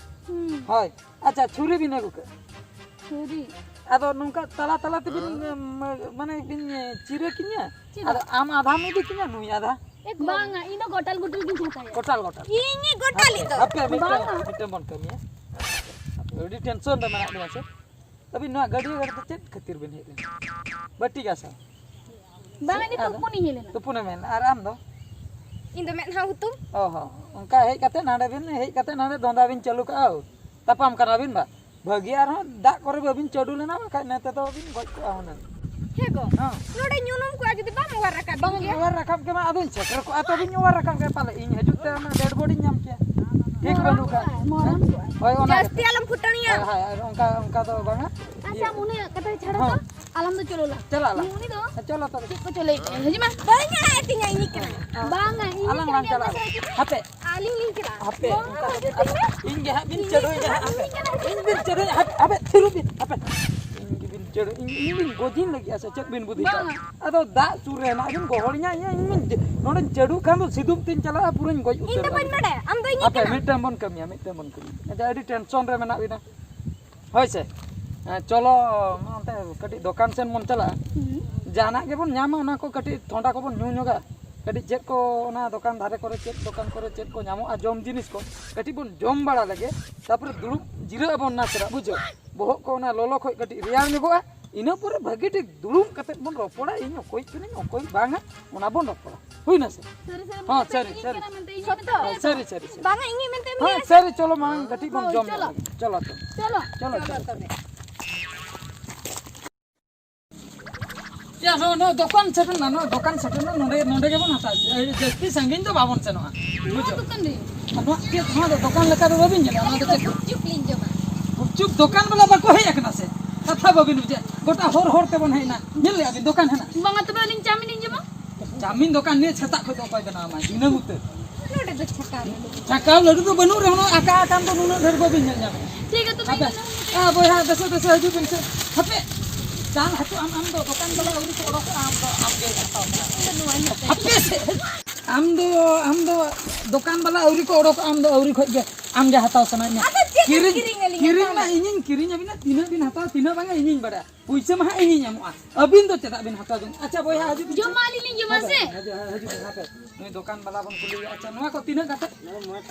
ᱦᱩᱸ᱾ ᱦᱳᱭ, ᱟᱪᱪᱷᱟ, ᱪᱷᱩᱨᱤ ᱵᱤᱱ ᱟᱹᱜᱩ ᱠᱟᱜᱼᱟ? ᱪᱷᱩᱨᱤ᱾ ᱟᱫᱚ ᱱᱚᱝᱠᱟ ᱛᱟᱞᱟ ᱛᱟᱞᱟ ᱛᱮᱵᱤᱱ, ᱮ, ᱢᱟ-, ᱢᱟᱱᱮ ᱵᱤᱱ, ᱮ, ᱪᱤᱨᱟᱹ ᱠᱤᱧᱟ? ᱪᱮᱫᱟᱜ? ᱟᱫᱚ ᱟᱢ ᱟᱫᱷᱟᱢ ᱤᱫᱤ ᱠᱤᱧᱟ, ᱱᱩᱭ ᱟᱫᱷᱟ? ᱮ ᱜᱚ- ᱵᱟᱝᱟ, ᱤᱧ ᱫᱚ ᱜᱚᱴᱟᱞ ᱜᱩᱴᱩᱞ ᱜᱤᱧ ᱦᱟᱛᱟᱭᱟ᱾ ᱜᱚᱴᱟᱞ ᱜᱚᱴᱟᱞ᱾ ᱤᱧᱤᱡ ᱜᱚᱴᱟᱞᱤᱡ ᱫᱚ᱾ ᱦᱟᱯᱮ, ᱦᱟᱯᱮ, ᱢᱤᱫᱴᱟᱝ, ᱵᱟᱝᱟ᱾ ᱢᱤᱫᱴᱟᱝ ᱵᱚᱱ ᱠᱟᱹᱢᱤᱭᱟ᱾ ᱟᱹᱰᱤ tension ᱨᱮ ᱢᱮᱱᱟᱜ ᱵᱤᱱᱟ ᱥᱮ? ᱟᱹᱵᱤᱱ ᱱᱚᱣᱟ ᱜᱟᱹᱰᱭᱟᱹ ᱜᱷᱟᱴ ᱫᱚ ᱪᱮᱫ ᱠᱷᱟᱹᱛᱤᱨ ᱵᱤᱱ ᱦᱮᱡ ᱞᱮᱱᱟ? ᱵᱟᱹᱴᱤ ᱜᱟᱥᱟᱣ? ᱵᱟᱝᱟ, ᱤᱧ ᱫᱚ ᱟᱫᱚ? ᱛᱩᱯᱩᱱᱤᱧ ᱦᱮᱡ ᱞᱮᱱᱟ᱾ ᱛᱩᱯᱩᱱᱮ ᱢᱮᱱ, ᱟᱨ ᱟᱢ ᱫᱚ? ᱤᱧ ᱫᱚ ᱢᱮᱫᱦᱟ ᱦᱩᱛᱩᱢ᱾ ᱚ ᱦᱚᱸ, ᱚᱱᱠᱟ ᱦᱮᱡ ᱠᱟᱛᱮ ᱱᱟᱰᱮ ᱵᱤᱱ, ᱦᱮᱡ ᱠᱟᱛᱮ ᱱᱟᱰᱮ ᱫᱚᱸᱫᱟ ᱵᱤᱱ ᱪᱟᱹᱞᱩ ᱠᱟᱜᱼᱟ, ᱛᱟᱯᱟᱢ ᱠᱟᱱᱟ ᱵᱤᱱ ᱵᱟ? ᱵᱷᱟᱹᱜᱤ ᱟᱨᱦᱚᱸ ᱫᱟᱜ ᱠᱚᱨᱮ ᱵᱟᱹᱵᱤᱱ ᱪᱟᱹᱰᱩ ᱞᱮᱱᱟ, ᱵᱟᱠᱷᱟᱡ ᱱᱮᱛᱮ ᱫᱚ ᱵᱤᱱ ᱜᱚᱡ ᱠᱚᱜᱼᱟ ᱦᱩᱱᱟᱹᱝ᱾ ᱦᱮᱸ ᱜᱚ, ᱦᱮᱸ᱾ ᱱᱚᱰᱮ ᱧᱩᱱᱩᱢ ᱠᱚᱜᱼᱟ ᱡᱩᱫᱤ ᱵᱟᱢ ᱚᱣᱟᱨ ᱨᱟᱠᱟᱵ ᱵᱟᱝ ᱠᱮᱭᱟ᱾ ᱚᱣᱟᱨ ᱨᱟᱠᱟᱵ ᱜᱮ ᱢᱟ, ᱟᱫᱚᱧ ᱥᱮᱴᱮᱨ ᱠᱚᱜᱼᱟ ᱛᱚᱵᱮᱧ ᱚᱣᱟᱨ ᱨᱟᱠᱟᱵ ᱜᱮ, ᱯᱟᱞᱮ ᱤᱧ ᱦᱤᱡᱩᱜ ᱛᱮ ᱚᱱᱟ dead body ᱧᱟᱢ ᱠᱮᱭᱟ᱾ ᱴᱷᱤᱠ ᱵᱟᱹᱱᱩᱜ ᱠᱷᱟᱱ᱾ ᱢᱚᱨᱟᱢ ᱠᱚᱜᱼᱟ᱾ ᱦᱳᱭ, ᱚᱱᱟ ᱡᱟᱹᱥᱛᱤ ᱜᱮᱛᱚ᱾ ᱟᱞᱚᱢ ᱯᱷᱩᱴᱟᱹᱱᱤᱭᱟ᱾ ᱦᱳᱭ, ᱦᱳᱭ, ᱟᱨ ᱚᱱᱠᱟ, ᱚᱱᱠᱟ ᱫᱚ ᱵᱟᱝᱟ᱾ ᱟᱪᱪᱷᱟ, ᱤᱭᱟᱹ᱾ ᱢᱩᱱᱤ ᱠᱟᱛᱷᱟ ᱪᱷᱟᱲᱟ ᱦᱚᱸ᱾ ᱛᱚ, ᱟᱞᱚᱢ ᱫᱚ ᱪᱚᱞᱚ ᱞᱟ᱾ ᱪᱟᱞᱟᱜ ᱞᱟ᱾ ᱩᱱᱤ ᱫᱚ ᱦᱮᱸ, ᱪᱚᱞᱚ ᱛᱚᱵᱮ᱾ ᱪᱮᱫ ᱠᱚ ᱪᱚᱞᱚᱭᱮᱫᱼᱟ? ᱦᱤᱡᱩᱜ ᱢᱮ᱾ ᱵᱟᱹᱧ ᱟᱲᱟᱜ ᱟᱹᱛᱤᱧᱟ ᱤᱧ ᱠᱟᱱᱟ᱾ ᱵᱟᱝᱟ, ᱤᱧ ᱟᱞᱟᱝ ᱞᱟᱝ ᱠᱟᱱᱟ᱾ ᱪᱟᱞᱟᱜᱼᱟ᱾ ᱦᱟᱯᱮ᱾ ᱟᱹᱞᱤᱧ ᱞᱤᱧ ᱪᱟᱞᱟᱜᱼᱟ᱾ ᱦᱟᱯᱮ, ᱵᱟᱝᱟ, ᱚᱱᱠᱟ ᱫᱚ ᱦᱤᱡᱩᱜ ᱢᱮ᱾ ᱤᱧ ᱜᱮ ᱦᱟᱸᱜ ᱵᱤᱱ ᱤᱧ ᱪᱟᱹᱰᱩᱭ ᱜᱮ ᱦᱟᱸᱜ, ᱦᱟᱯᱮ᱾ ᱤᱧ ᱜᱮ ᱦᱟᱸᱜ ᱤᱧ ᱵᱤᱱ ᱪᱟᱹᱰᱩᱭ, ᱦᱟᱯᱮ, ᱦᱟᱯᱮ, ᱛᱷᱤᱨᱚᱜ ᱵᱤᱱ, ᱦᱟᱯᱮ᱾ ᱤᱧ ᱜᱮ ᱵᱤᱱ ᱪᱟᱹᱰᱩ, ᱤᱧ, ᱤᱧ ᱵᱤᱱ ᱜᱚᱡᱤᱧ ᱞᱟᱹᱜᱤᱫᱼᱟ ᱥᱮ ᱪᱮᱫ ᱵᱤᱱ ᱵᱩᱫᱷᱤ ᱠᱟᱜᱼᱟ? ᱵᱟᱝᱟ᱾ ᱟᱫᱚ ᱫᱟᱜ ᱥᱩᱨ ᱨᱮ ᱦᱮᱱᱟᱜ ᱵᱤᱱ ᱜᱚᱦᱚᱲᱤᱧᱟ, ᱤᱧ, ᱤᱧ ᱵᱤᱱ, ᱱᱚᱰᱮᱧ ᱪᱟᱹᱰᱩ ᱠᱷᱟᱱ ᱫᱚ ᱥᱤᱫᱩᱯ ᱛᱤᱧ ᱪᱟᱞᱟᱜᱼᱟ, ᱯᱩᱨᱟᱹᱧ ᱜᱚᱡ ᱤᱧ ᱫᱚ ᱩᱛᱟᱹᱨᱚᱜᱼᱟ᱾ ᱵᱟᱹᱧ ᱵᱟᱲᱟᱭᱟ, ᱟᱢ ᱫᱚ ᱤᱧᱤᱡ ᱦᱟᱯᱮ, ᱠᱟᱱᱟᱢ᱾ ᱢᱤᱫᱴᱟᱝ ᱵᱚᱱ ᱠᱟᱹᱢᱤᱭᱟ, ᱢᱤᱫᱴᱟᱝ ᱵᱚᱱ ᱠᱟᱹᱢᱤᱭᱟ᱾ ᱟᱪᱪᱷᱟ, ᱟᱹᱰᱤ tension ᱨᱮ ᱢᱮᱱᱟᱜ ᱵᱤᱱᱟ᱾ ᱦᱳᱭ ᱥᱮ᱾ ᱦᱮᱸ, ᱪᱚᱞᱚ, ᱢᱟ ᱚᱱᱛᱮ ᱠᱟᱹᱴᱤᱡ ᱫᱚᱠᱟᱱ ᱥᱮᱱ ᱵᱚᱱ ᱪᱟᱞᱟᱜᱼᱟ᱾ ᱦᱩᱸ᱾ ᱡᱟᱦᱟᱱᱟᱜ ᱜᱮᱵᱚᱱ ᱧᱟᱢᱟ, ᱚᱱᱟ ᱠᱚ ᱠᱟᱹᱴᱤᱡ ᱛᱷᱚᱱᱰᱟ ᱠᱚᱵᱚᱱ ᱧᱩ ᱧᱚᱜᱟ᱾ ᱠᱟᱹᱴᱤᱡ ᱪᱮᱫ ᱠᱚ ᱚᱱᱟ ᱫᱚᱠᱟᱱ ᱫᱷᱟᱨᱮ ᱠᱚᱨᱮ, ᱪᱮᱫ ᱫᱚᱠᱟᱱ ᱠᱚᱨᱮ ᱪᱮᱫ ᱠᱚ ᱧᱟᱢᱚᱜᱼᱟ ᱡᱚᱢ ᱡᱤᱱᱤᱥ ᱠᱚ, ᱠᱟᱹᱴᱤᱡ ᱵᱚᱱ ᱡᱚᱢ ᱵᱟᱲᱟ ᱞᱮᱜᱮ᱾ ᱛᱟᱨᱯᱚᱨᱮ ᱫᱩᱲᱩᱵ ᱡᱤᱨᱟᱹᱜ ᱟᱵᱚᱱ ᱱᱟᱥᱮᱱᱟᱜ, ᱵᱩᱡᱷᱟᱹᱣ᱾ ᱵᱚᱦᱚᱜ ᱠᱚ ᱚᱱᱟ ᱞᱚᱞᱚ ᱠᱷᱚᱡ ᱠᱟᱹᱴᱤᱡ ᱨᱮᱭᱟᱲ ᱧᱚᱜᱚᱜᱼᱟ᱾ ᱤᱱᱟᱹ ᱯᱚᱨᱮ ᱵᱷᱟᱹᱜᱤ ᱴᱷᱤᱠ ᱫᱩᱲᱩᱵ ᱠᱟᱛᱮᱫ ᱵᱚᱱ ᱨᱚᱯᱚᱲᱟ, ᱤᱧ ᱚᱠᱚᱭ ᱠᱟᱹᱱᱟᱹᱧ, ᱚᱠᱚᱭ ᱵᱟᱝᱟ, ᱚᱱᱟ ᱵᱚᱱ ᱨᱚᱯᱚᱲᱟ᱾ ᱦᱩᱭ ᱱᱟ ᱥᱮ? ᱥᱟᱹᱨᱤ ᱥᱟᱹᱨᱤ ᱦᱚᱸ, ᱢᱮᱱᱛᱮ ᱥᱟᱹᱨᱤ, ᱤᱧ ᱥᱟᱹᱨᱤ᱾ ᱠᱟᱱᱟ ᱢᱮᱱᱛᱮ ᱤᱧ ᱥᱚᱛᱛᱚ? ᱢᱮᱱᱛᱮ ᱦᱚᱸ, ᱥᱟᱹᱨᱤ, ᱥᱟᱹᱨᱤ, ᱥᱟᱹᱨᱤ᱾ ᱵᱟᱝᱟ, ᱤᱧᱤᱧ ᱢᱮᱱᱛᱮ ᱦᱚᱸ, ᱞᱟᱹᱭᱟ᱾ ᱥᱟᱹᱨᱤ, ᱪᱚᱞᱚ ᱢᱟᱲᱟᱝ ᱠᱟᱹᱴᱤᱡ ᱵᱚᱱ ᱦᱳᱭ, ᱡᱚᱢ ᱪᱚᱞᱚ᱾ ᱧᱚᱜ ᱞᱮᱜᱮ᱾ ᱪᱚᱞᱚ, ᱪᱚᱞᱚ᱾ ᱪᱚᱞᱚ, ᱪᱚᱞᱚ, ᱪᱚᱞᱚ, ᱪᱚᱞᱚ᱾ ᱪᱚᱞᱚ᱾ ᱭᱟ, ᱱᱚᱣᱟ, ᱱᱚᱣᱟ ᱫᱚᱠᱟᱱ ᱥᱮᱴᱮᱨ ᱱᱟ, ᱱᱚᱣᱟ ᱫᱚᱠᱟᱱ ᱥᱮᱴᱮᱨ ᱱᱟ, ᱱᱚᱰᱮ, ᱱᱚᱰᱮ ᱜᱮᱵᱚᱱ ᱦᱟᱛᱟᱣᱟ᱾ ᱮᱭ, ᱡᱟᱹᱥᱛᱤ ᱥᱟᱺᱜᱤᱧ ᱫᱚ ᱵᱟᱵᱚᱱ ᱥᱮᱱᱚᱜᱼᱟ᱾ ᱱᱚᱣᱟ ᱵᱩᱡᱷᱟᱹᱣ? ᱫᱚᱠᱟᱱ ᱨᱮ᱾ ᱟᱨ ᱱᱚᱣᱟ ᱪᱮᱫ, ᱱᱚᱣᱟ ᱫᱚ ᱫᱚᱠᱟᱱ ᱞᱮᱠᱟ ᱫᱚ ᱵᱟᱵᱤᱱ ᱧᱮᱞᱟ, ᱱᱚᱣᱟ ᱫᱚ ᱪᱮᱫ? ᱜᱩᱯᱪᱩᱯ ᱞᱤᱧ ᱡᱚᱢᱟ᱾ ᱜᱩᱯᱪᱩᱯ ᱫᱚᱠᱟᱱ ᱵᱟᱞᱟ ᱵᱟᱠᱚ ᱦᱮᱡ ᱟᱠᱟᱱᱟ ᱥᱮ? ᱠᱟᱛᱷᱟ ᱵᱟᱵᱤᱱ ᱵᱩᱡᱷᱟᱹᱣᱟ᱾ ᱜᱚᱴᱟ ᱦᱚᱨ, ᱦᱚᱨ ᱛᱮᱵᱚᱱ ᱦᱮᱡ ᱮᱱᱟ᱾ ᱧᱮᱞ ᱞᱮᱜᱼᱟ ᱵᱤᱱ ᱫᱚᱠᱟᱱ ᱦᱮᱱᱟᱜ? ᱵᱟᱝᱟ, ᱛᱚᱵᱮ ᱟᱹᱞᱤᱧ ᱪᱟᱣᱢᱤᱱ ᱞᱤᱧ ᱡᱚᱢᱟ᱾ ᱪᱟᱣᱢᱤᱱ ᱫᱚᱠᱟᱱ ᱱᱤᱭᱟᱹ ᱥᱮᱛᱟᱜ ᱠᱷᱚᱱ ᱫᱚ ᱚᱠᱚᱭ ᱵᱮᱱᱟᱣ ᱟᱢᱟ? ᱫᱤᱱᱟᱹᱢ ᱩᱛᱟᱹᱨ᱾ ᱱᱚᱰᱮ ᱪᱷᱟᱠᱟᱣ ᱞᱟᱹᱰᱩ ᱫᱚ ᱵᱟᱹᱱᱩᱜ ᱨᱮᱦᱚᱸ, ᱟᱠᱟ ᱟᱠᱟᱱ ᱫᱚ ᱱᱩᱱᱟᱹᱜ ᱰᱷᱮᱨ ᱵᱟᱹᱵᱤᱱ ᱧᱮᱞ ᱧᱟᱢᱟ᱾ ᱴᱷᱤᱠ ᱜᱮᱭᱟ, ᱛᱚᱵᱮ ᱦᱟᱯᱮ, ᱤᱧ ᱫᱚ ᱱᱚᱣᱟ ᱢᱤᱫᱴᱮᱱ ᱟ, ᱵᱚᱭᱦᱟ, ᱫᱮᱥᱮ, ᱫᱮᱥᱮ ᱦᱤᱡᱩᱜ ᱵᱤᱱ ᱥᱮ᱾ ᱦᱟᱯᱮ, ᱪᱟᱞ ᱦᱟᱹᱠᱩ, ᱟᱢ, ᱟᱢ ᱫᱚ ᱫᱚᱠᱟᱱ ᱵᱟᱞᱟ ᱟᱹᱣᱨᱤ ᱠᱚ ᱚᱰᱚᱠᱚᱜᱼᱟ, ᱟᱢ ᱫᱚ, ᱟᱢ ᱜᱮ ᱦᱟᱛᱟᱣ ᱢᱮ᱾ ᱤᱧ ᱫᱚ ᱱᱚᱣᱟᱧ ᱦᱟᱛᱟᱣᱟ᱾ ᱦᱟᱯᱮ ᱥᱮ, ᱟᱢ ᱫᱚ, ᱟᱢ ᱫᱚ ᱫᱚᱠᱟᱱ ᱵᱟᱞᱟ ᱟᱹᱣᱨᱤ ᱠᱚ ᱚᱰᱚᱠᱚᱜᱼᱟ, ᱟᱢ ᱫᱚ ᱟᱹᱣᱨᱤ ᱠᱷᱚᱡ ᱜᱮ ᱟᱢ ᱜᱮ ᱦᱟᱛᱟᱣ ᱥᱟᱱᱟᱭᱮᱫ ᱢᱮᱭᱟ᱾ ᱟᱫᱚ ᱪᱮᱫ ᱮᱢ ᱠᱤᱨᱤᱧ, ᱠᱤᱨᱤᱧ ᱟᱹᱞᱤᱧᱟ ᱠᱤᱨᱤᱧ ᱢᱟ ᱛᱟᱦᱚᱞᱮ? ᱤᱧᱤᱧ ᱠᱤᱨᱤᱧ ᱟᱹᱵᱤᱱᱟ, ᱛᱤᱱᱟᱹᱜ ᱵᱤᱱ ᱦᱟᱛᱟᱣᱟ, ᱛᱤᱱᱟᱹᱜ ᱵᱟᱝᱟ, ᱤᱧᱤᱧ ᱵᱟᱲᱟᱭᱟ᱾ ᱯᱩᱭᱥᱟᱹ ᱢᱟ ᱦᱟᱸᱜ ᱤᱧᱤᱧ ᱮᱢᱚᱜᱼᱟ, ᱟᱹᱵᱤᱱ ᱫᱚ ᱪᱮᱫᱟᱜ ᱵᱤᱱ ᱦᱟᱛᱟᱣ ᱡᱚᱝ? ᱟᱪᱪᱷᱟ ᱵᱚᱭᱦᱟ, ᱦᱤᱡᱩᱜ ᱵᱤᱱ ᱥᱮ᱾ ᱡᱚᱢ ᱢᱟ ᱟᱹᱞᱤᱧ ᱞᱤᱧ ᱡᱚᱢᱟ ᱦᱟᱯᱮ, ᱥᱮ᱾ ᱦᱤᱡᱩᱜ, ᱦᱤᱡᱩᱜ ᱵᱤᱱ, ᱦᱟᱯᱮ᱾ ᱱᱩᱭ ᱫᱚᱠᱟᱱ ᱵᱟᱞᱟ ᱵᱚᱱ ᱠᱩᱞᱤᱭᱮᱭᱟ᱾ ᱟᱪᱪᱷᱟ, ᱱᱚᱣᱟ ᱠᱚ ᱛᱤᱱᱟᱹᱜ ᱠᱟᱛᱮ?